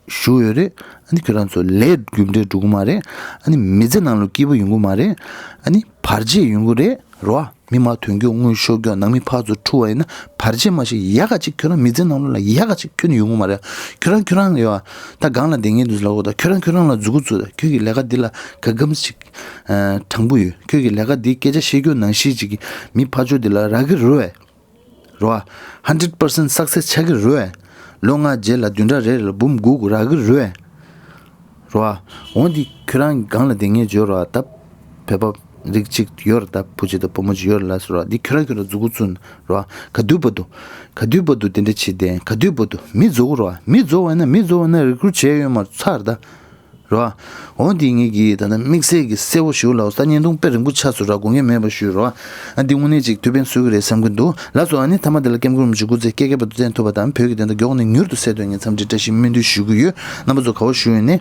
བཞུགས་ཡོད་རེད། ཨ་ནི་ཁྱོད་རང་ཚོ་ལས་རྒྱུ་འབྲས་འགྲོ་གི་མ་རེད། ཨ་ནི་མི་ཚེ་ནང་ལ་སྐྱིད་པོ་ཡོང་གི་མ་རེད། ཨ་ནི་བར་ཆད་ཡོང་གི་རེད་རོ། མི་མ་དོན་རྐྱེན་དངུལ་ཤོར་རྐྱེན་ནང་མི་ཕར་ཚུར་འཁྲུག་པ་ཡིན་ན་བར་ཆད་མ་ཞིག་ཡག་ག་ཅིག་ཁྱོད་རང་མི་ཚེ་ནང་ལོགས་ལ་ཡག་ག་ཅིག་ཁྱོན་ནས་ཡོང་གི་མ་རེད། ཁྱོད་རང་ཁྱོད་རང་ཡོད་ཨ། ད་སྒང་ལ་བསྡད་མཁན་དུ་ལབ་འོ། ད་ཁྱོད་རང་ཁྱོད་རང་ལ་མཛུ་གུ་བཙུགས། ད་ཁྱོད་ཀྱི་ལས་ཀ་འདི་ལ་ག་གམ་ཞིག་དྲང་པོ་ཡོད། ཁྱོད་ཀྱི་ལས་ཀ་འདི་སྐད་ཆ་བཤད་རྒྱུ་ནང་བཞིན་ཅིག་གི་མི་ཕར་ཕྱོགས་འདི་ལ་རག་གི་རེད་བས། རོ། ཧན་ཌེཌ་པར་སེན་སག་སེས་ཆགས་ཀྱི་རེད་བས། ལོ་ལྔ་རྗེས་ལ་བདུན་ཕྲག་རེ་རེ་ལ་འབུམ་དགུ་དགུ་རག་གི་རེད་བས། རོ། འོ་འདི་ཁྱོད་རང་སྒང་ལ་བསྡད་མཁན་བརྗོད་རོ། ད་བོད་པ་རིགས་གཅིག་ཡོད་ར། ད་བུ་གཅིག་དང་བུ་མོ་གཅིག་ཡོད་ར་ལ་སོ་རོ། འདི་ཁྱོད་རང་ཁྱོད་རང་མཛུ་གུ་བཙུགས་རོ། ག་དུས་བར་དུ། ག་དུས་བར་དུ་དེ་འདྲ་བྱེད་དེ། ག་དུས་བར་དུ་མི་རྫོགས་རོ། མི་རྫོགས་བ་ན་མི་རྫོགས་བ་ན་རི་ཀུ་རུ་ཊི་བྱས་ཡོད་མ་ཚར་ད། རོ། འོ་འདི་ངེད་ཀྱིས་ད་ལྟ་དམིགས་བསལ་གྱི་གསལ་པོ་ཞུ་ལ། ད་བརྙན་ཐུང་དཔེ་རིང་པོ་ཆགས་སོང་ར། དགོངས་འགལ་མེད་པ་ཞུ་རོ། ཨ་འདི་དངོས་གནས་ཅིག་ཐུགས་ཕན་གསོས་ཀྱི་རེད་བསམ་གྱི་འདུག་ལགས་སོ། ཨ་ནི་མཐའ་མ་དེ་ལ་ཀེམ་ཀུར་མ་ཅིག་སྐུ་ཚེ་བསྐལ་བརྒྱ་བར་དུ་བརྟན་ཐུབ་པ་དང་བོད་ཀྱི་བདེན་མཐའ་མགྱོགས་ནས་མྱུར་དུ་གསལ་དོན་ངས་འཚམས་འདྲི་བཀྲ་ཤིས་སྨོན་འདུན་ཞུ་གི་ཡོད། རྣམ་པ་ཚོ་ག་བ་ཞུ་ཡོད་ནས།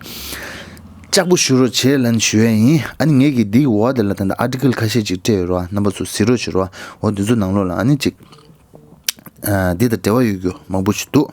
ལྕགས་པོ་ཞུ་རོགས་བྱེད་ལབ་ནས་ཞུ་ཡ་ཡིན། ཨ་ནི་ངེད་ཀྱིས་འདིའི་འོག་དེ་ལ་ད་ལྟ་ཨར་ཊི་ཀལ་ཁ་ཤས་ཅིག་སྤྲད་ཡོད་རོ། རྣམ་པ་ཚོ་གཟིགས་རོགས་བྱེད་རོ། འོ་འདི་ཚོ་ནང་ལོགས་ལ་ཨ་ནི་ཅིག་ཨ་འདི་དང་འབྲེལ་བ་ཡོད་རྒྱུ་མང་པོ་ཞིག་འདུག